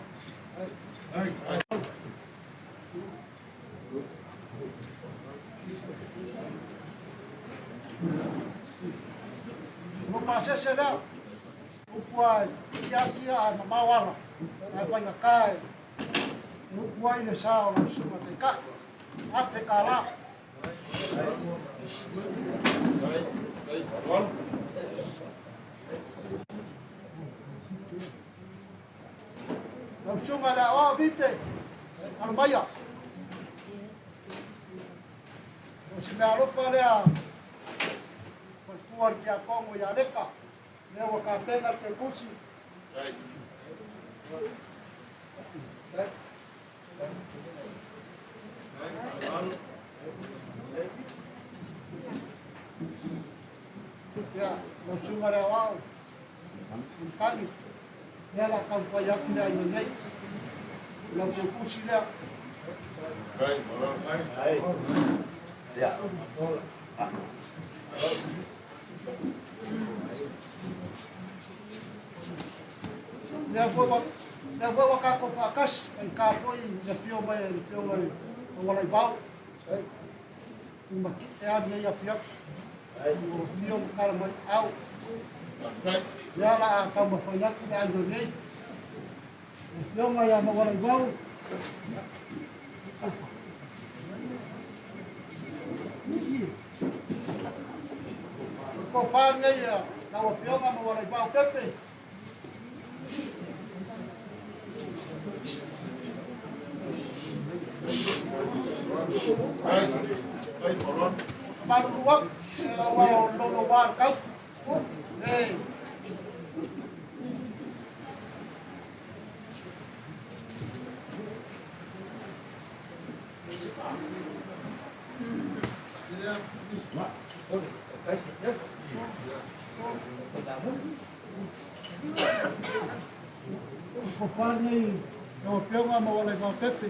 Lo pasese lea, upu ai, ia kia ai mamao ala, ai painga kai, upu ai le sao lau susuga taitai, afe ka la. Lau susuga le aoao vite, alo maia. O se mea alofa lea, falefua le tiakono ia Leka, lea ua tapena le kekusi. Ia, lau susuga le aoao, Tagi, lea la taumafai atu le aiga nei. Lau kekusi lea. Lea foi ua lea foi ua tatou faatasi ai ka foi le afio mai le afioga i le Walaivao. I mati'e a lenei afiafi. Ua afio ma tala mai au. Lea la a taumafai atu le aiga nei. Le afioga ia Maualaivao. Ko pa nei lau afioga Maualaivao Pepe. Malulu atu, ua o lolo wa le kau. E. Ko pa nei lau afioga Maualaivao Pepe.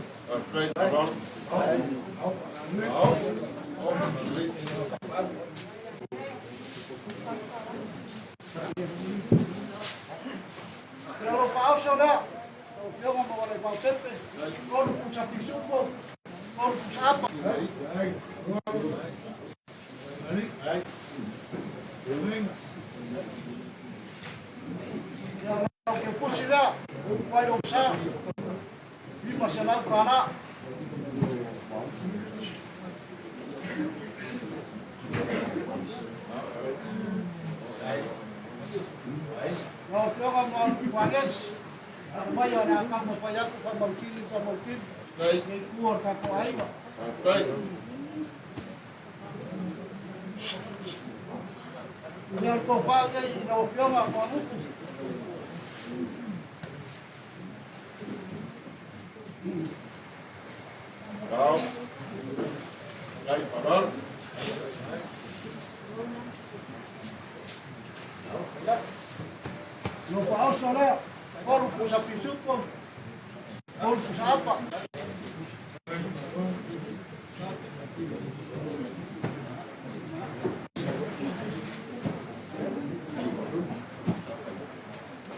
Ia lo paoso lea, lau afioga Maualaivao Pepe, olu pusa pisupo, olu pusa apa. Ia lau ke pusi lea, upu ai lou sa, 500 kālā. Lau afioga Moanesi, mai o le a taumafai atu faamautini faamautini, nei tua o le tatou aiga. Ia le tofa nei i lau afioga Moanuku. Maoso lea, 3 pusa pisupo, 3 pusa apa.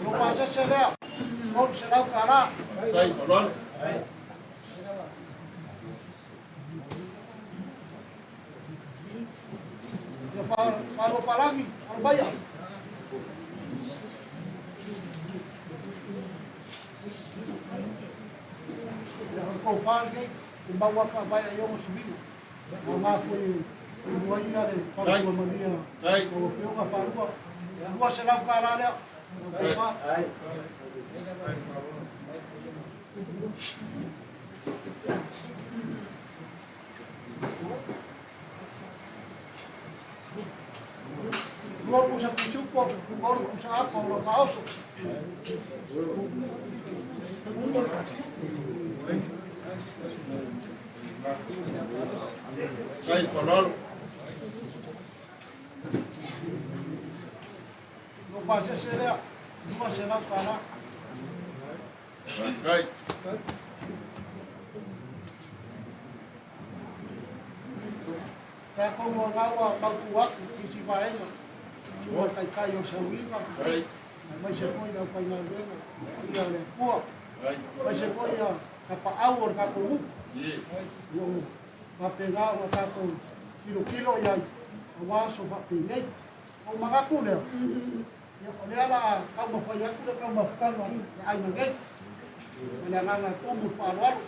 Lo pasese lea, 300 kala. Ia palo palangi, albaya. Ia ko pānge, i maua ka vai ai o sivili. O ngā koe i mua ia le parua mania. O pionga wharua. 200 kāra lea. O ko pā. 2 pusa pisupo, 3 pusa apa, o lo kaoso. Kai palalo. Lo pasese lea, 200 kāra. Kai. Kaya ko mo ngawa mauku aku ki si vaenga. Ua kai kai o sauiga. Mai se koi lau kai ngā luenga. Ia le kua. Mai se koi ia ka paau o le kākou uku. Ia o pape ngā o kākou kilo kilo ia o waso pape nei. O mangaku lea. Ia o lea la kau mawhai aku le kau mawhakano le aina nei. Ma le anganga tumu whaaloalo.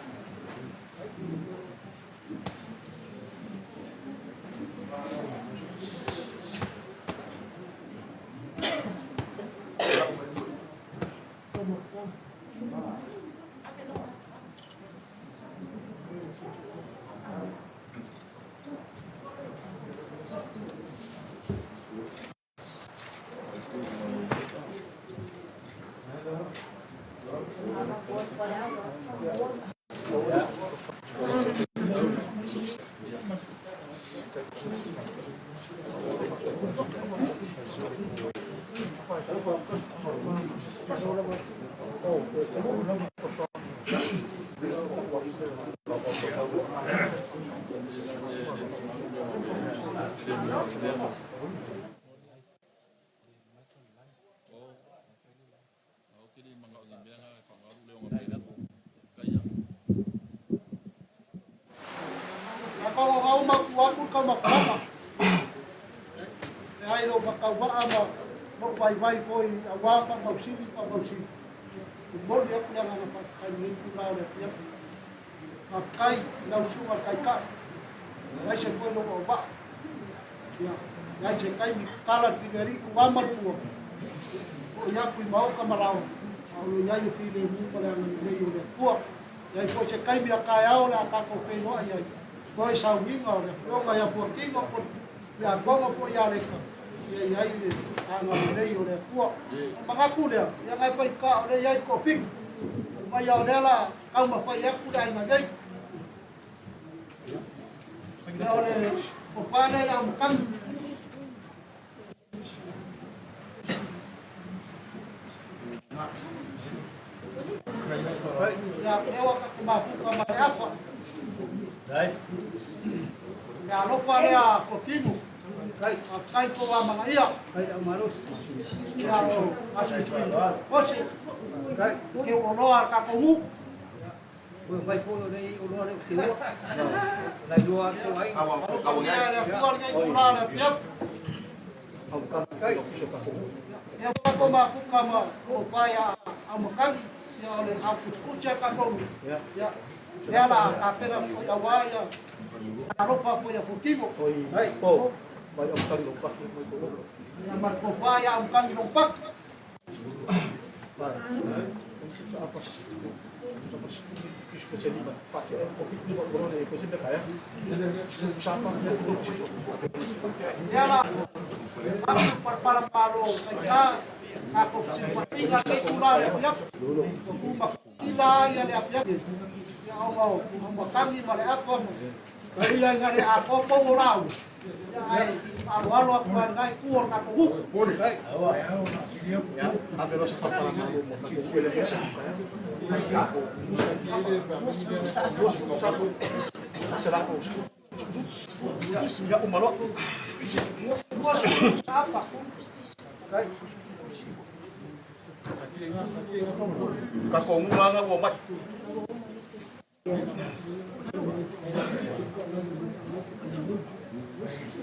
Vai vai foi a wapa mausili pa mausili. O moli aku lea ngana kai ni ku la le pia. Ma kai lau suga kai ka. Vai se foi no ba. Ia, ia se kai mi kala tigari ku wa tua. O ia ku mau ka marao. Au ia i pile mu pa le ngana nei o le tua. Ia foi se kai mi ka ao la ka ko pe no ia. Foi sa winga o le longa ia fu kingo ko ia gongo po ia le ka. Ia ia i le anga nei o le kua. Mangaku lea, ia ngai pai ka o le ia i ko piki. Mai au lea la, kau mawhai aku le aina nei. Lea o le o pāne ia mukangi. Ia lea waka kumapuka ma le apa. Ia alofa lea ko kingu. Kai ko wa manga ia. Ia o asui Ose. Ke o loa ka ko mu. Vai foi nei o loa le te ua. Lai loa ko ai. Ia le kua le kula le pia. Au ka kai so ka ko. Ia ko ma ku ka ma o pa ia a makangi. Ia o le a kucha ka ko. Ia. Ia la ka pera ko ia wa ia. Alofa ko ia fukigo. Ai po. Vai au kangi lo paki mai ko. Ia marko pa ia au kangi lo paki. Ia la aku parpala palo kai ka aku simpatinga ke kula le pia. Ko ma ila ia le pia. Ia o mau kangi ma le apa. Kai ia ngare a po po rau. Ia ai Faaaloalo atu lava i lena itu o le tatou nuu. 20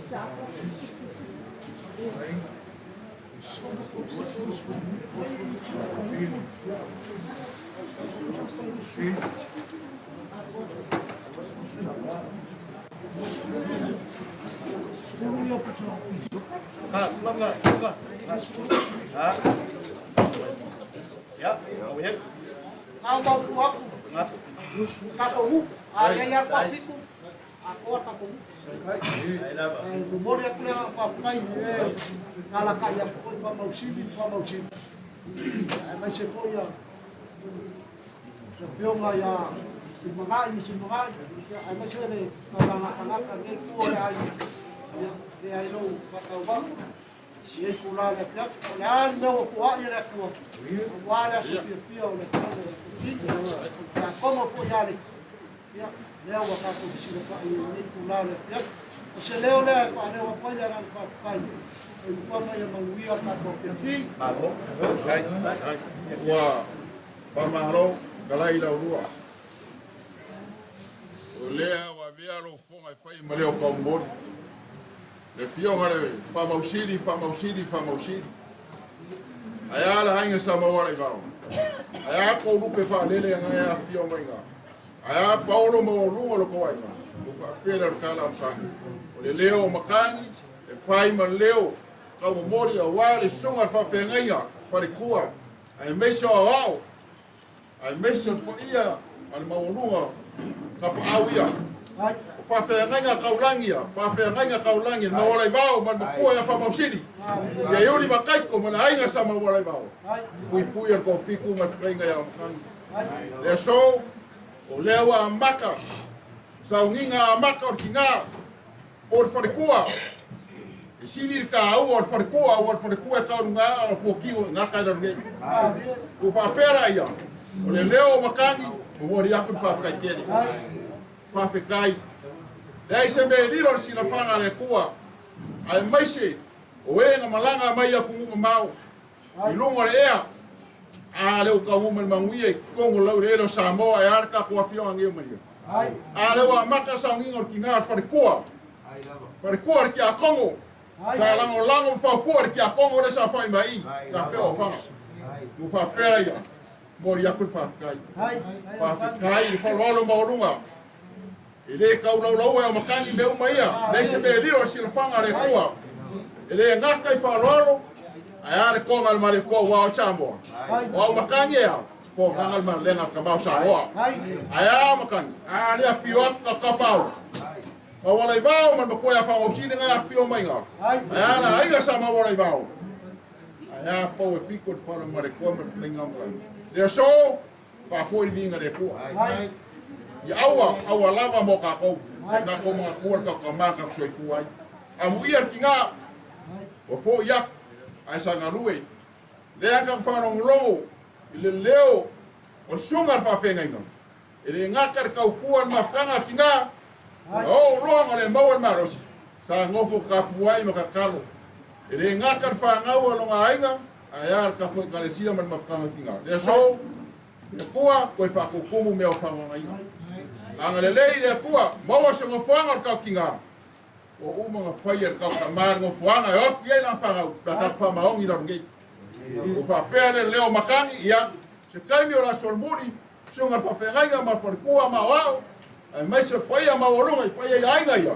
saapa. Na uma upu atu i tatou nuu, a i ai lava le toafitu, atoa tatou nuu. Ae momoli atu le agaga faafetai i e na alaka'i atu foi Faamausili ma Faamausili, aemaise foi ia le afioga ia Simagai ma Simagai, aemaise le taulagatanata i lenei itu o le aiga, ia avea ai lou faatauvaa i lenei itula o le afiafi. O le a le mea ua foai e le Atua aua le aso fiafia o le afioga ia Piki, o le tiakono foi ia Aleki, ia lea ua tatou fesilafai i lenei itula o le afiafi. O se leo lea e faaleo atu ai le agaga faafetai, soifua ma ia manuia le tatou afiafi. Ua faamalo fetalai i la oulua. O lea ua avea lou fofoga e fai ma leo kaumoli. Le afioga le Faamausili, Faamausili, Faamausili. Ae a le aiga sa maua i vao. Ae a kou lupe faalele nga e afio mai nga. Ae a paolo maualuga o le kou aiga. Ua faapea lea o le tala a Makani. O le leo o Makani e fai ma leo kaumomoli aua le susuga i le faafeagaiga falekua aemaise o aoao aemaise o le paia a le maualuga tapaau ia. O faafeagaiga taulagi ia, faafeagaiga taulagi le Maualaivao ma le matua ia Faamausili, Seiuli ma Taiko ma le aiga sa Maualaivao. Puipui a le toafitu ma le fetalaiga ia Makani. Le aso, o lea ua amata, sauniga amata o le tina o le falekua. E sili le taua o le falekua, aua o le falekua e tau luga o fuatino i gata i lalo nei. Ua faapea la ia, o le leo o Makani, momoli atu le faafetai tele. Faafetai. Leai se mea e lilo i le silafaga a le Atua, aemaise o e na malaga mai atunuu mamao i luga o le ea, a lea ua taunuu mai le manuia i totonu o le laueleele o Samoa, e a le tatou afioga nei o Maria. A lea ua amata sauniga o le tina o le falekua, falekua o le tiakono, sa lagolago ma fautua le tiakono lea sa fai mai i, sa pea o faga. Ua faapea ia, momoli atu le faafetai. Faafetai i le faaaloalo maualuga. E le taulaulaua e o Makani mea uma ia, leai se mea e lilo i le silafaga a le Atua. E le gata i faaaloalo, ae a le toga o le Malietoa ua ao i Samoa. O au Makani e a? Fogaga le malega a le tama o Samoa. Ae a au Makani? A le afio atu ka tapaau. Maualaivao ma le matua ia Faamausili na e afio mai ga. Ae a le aiga sa Maualaivao. Ae a pau e fiko le fale ma le toa ma le fetalaiga o Makani. Le aso, faafoi le viiga i le Atua. Ia aua, aua lava mo tatou. E tatou manatua le tatou tama na tatou soifua ai. Amuia le tina, ua foi atu, ae sa galue. Lea tatou faalogologo i le leo o le susuga i le faafeagaiga. E le gata i le tautua i le mafutaga a tina, na oo loa ona le maua le malosi, sa nofo tapuai ma tatalo. E le gata i le fanau a lona aiga, ae a le tatou Ekalesia ma le mafutaga a tina. Le aso, le Atua toe faatutumu mea o faagaogaina. Agalelei le Atua, maua se nofoaga o le tatou tina. Ua uma ona faia e le tatou tama le nofoaga e o atu i ai lana fanau pe a tatou faamaoni i lalo nei. Ua faapea le leo o Makani, ia, se taimi o le aso mulimuli, susuga i le faafeagaiga ma le falekua ma aoao, aemaise o le paia maualuga i paia i aiga ia.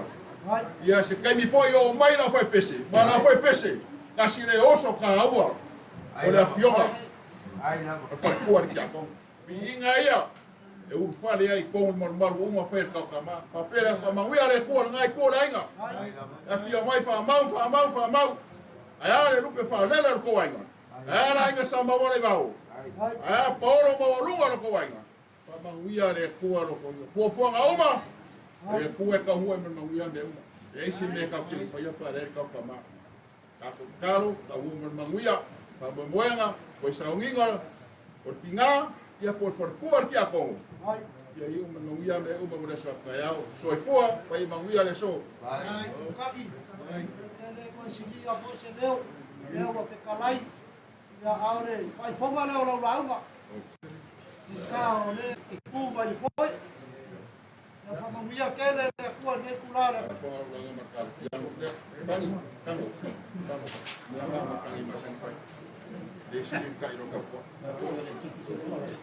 Ia, se taimi foi o oo mai le aufaipese, ma le aufaipese, tasi le oso taua o le afioga o le falekua i le tiakono. Viiga ia e ulufale ai i totonu o le malumalu uma fai e le tatou tama. Faapea le faamanuia a le Atua i lena itu o le aiga. E afio mai faamau, faamau, faamau. Ae a le lupe faalele o le tou aiga. Ae a le aiga sa maua le vao. Ae a paolo maualuga o le tou aiga. Faamanuia le Atua lo tou fuafuaga uma. Le Atua e taunuu ai ma le manuia mea uma. E leai se mea tatou te le faia pe a leai le tatou Tama. Tatou tatalo, taunuu ma le manuia, faamoemoega, o le sauniga, o le tina, ia po o le faletua le tiakono, ia iu ma le manuia mea uma mo le aso a taeao. Soifua, paia manuia le aso. Kaki, e le toe silia foi se leo, lea ua fetalai, ia a o le faaifoga lea o lau lauga, i ka o le e tu mai le foe. Ia faamanuia tele le Atua i lenei itula o le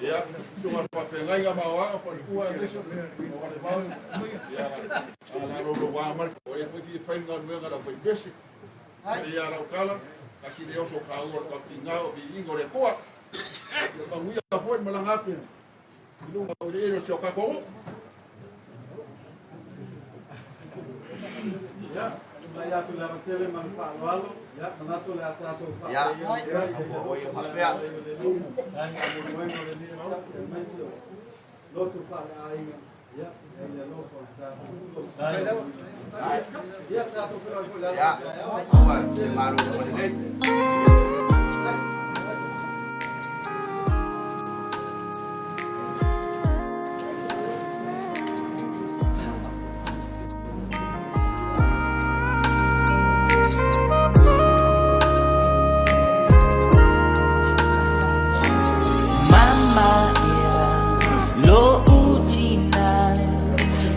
Ia, susuga i le faafeagaiga ma aoao, faletua aemaise o Falevao, ia, a laloloua mai, o e foi fia fai le galuega a le aufaipese. Ia lau tala, tasi le oso taua o le tautiga o viiga o le Atua. Ia manuia foi le malaga atu i luga o eleele o si o tatou nuu. Ia, tulai atu le ava tele ma le faaaloalo, ia, manatu o le a tatou faapea ia i le alofa ma le agalelei o le Alii, faamoemoega o lenei afiafi aemaise o lotu faaleaiga, ia, i ai le alofa o le tatou Atua. Ia, tatou feiloai foi i le aso a taeao. Mama ea lo'u tina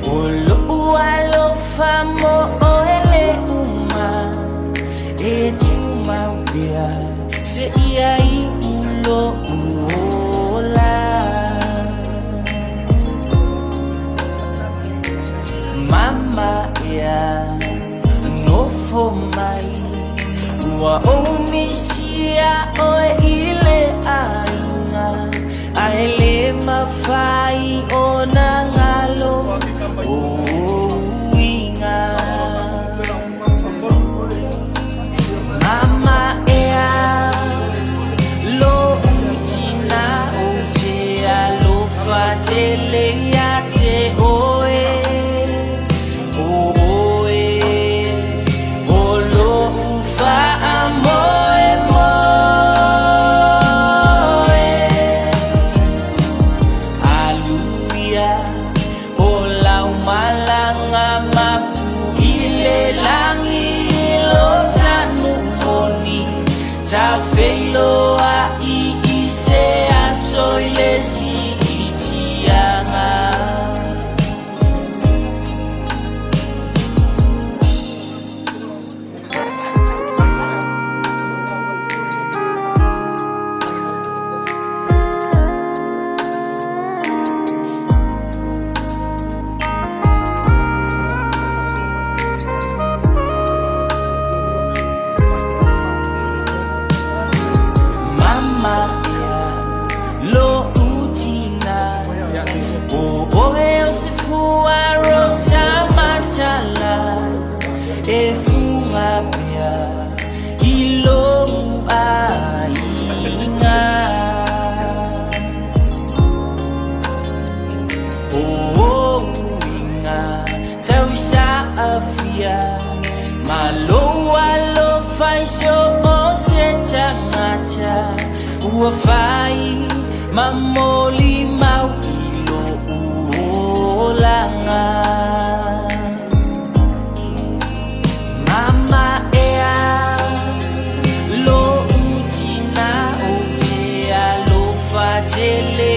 O lo'u alofa mo oe le uma E tumau pea seia iu lo'u ola. Mama ea nofo mai Ua ou misia oe i le aiga Ae le mafai ona galo o uiga. Mama ea lo'u tina Ou te alofa tele ia te oe. O oe o lo'u faamoemoe. Aluia o lau malaga mapu i le lagi i lo sanu moni Tafeiloai i se aso i le siitiaga. Mama ea lo'u tina O oe o se fua rosa matala E fuga pea i lou aiga. O uiga tausaafia Ma lou alofa i so o se tagata Ua fai ma molimau i lo'u olaga. Mama ea lo'u tina Ou te alofa tele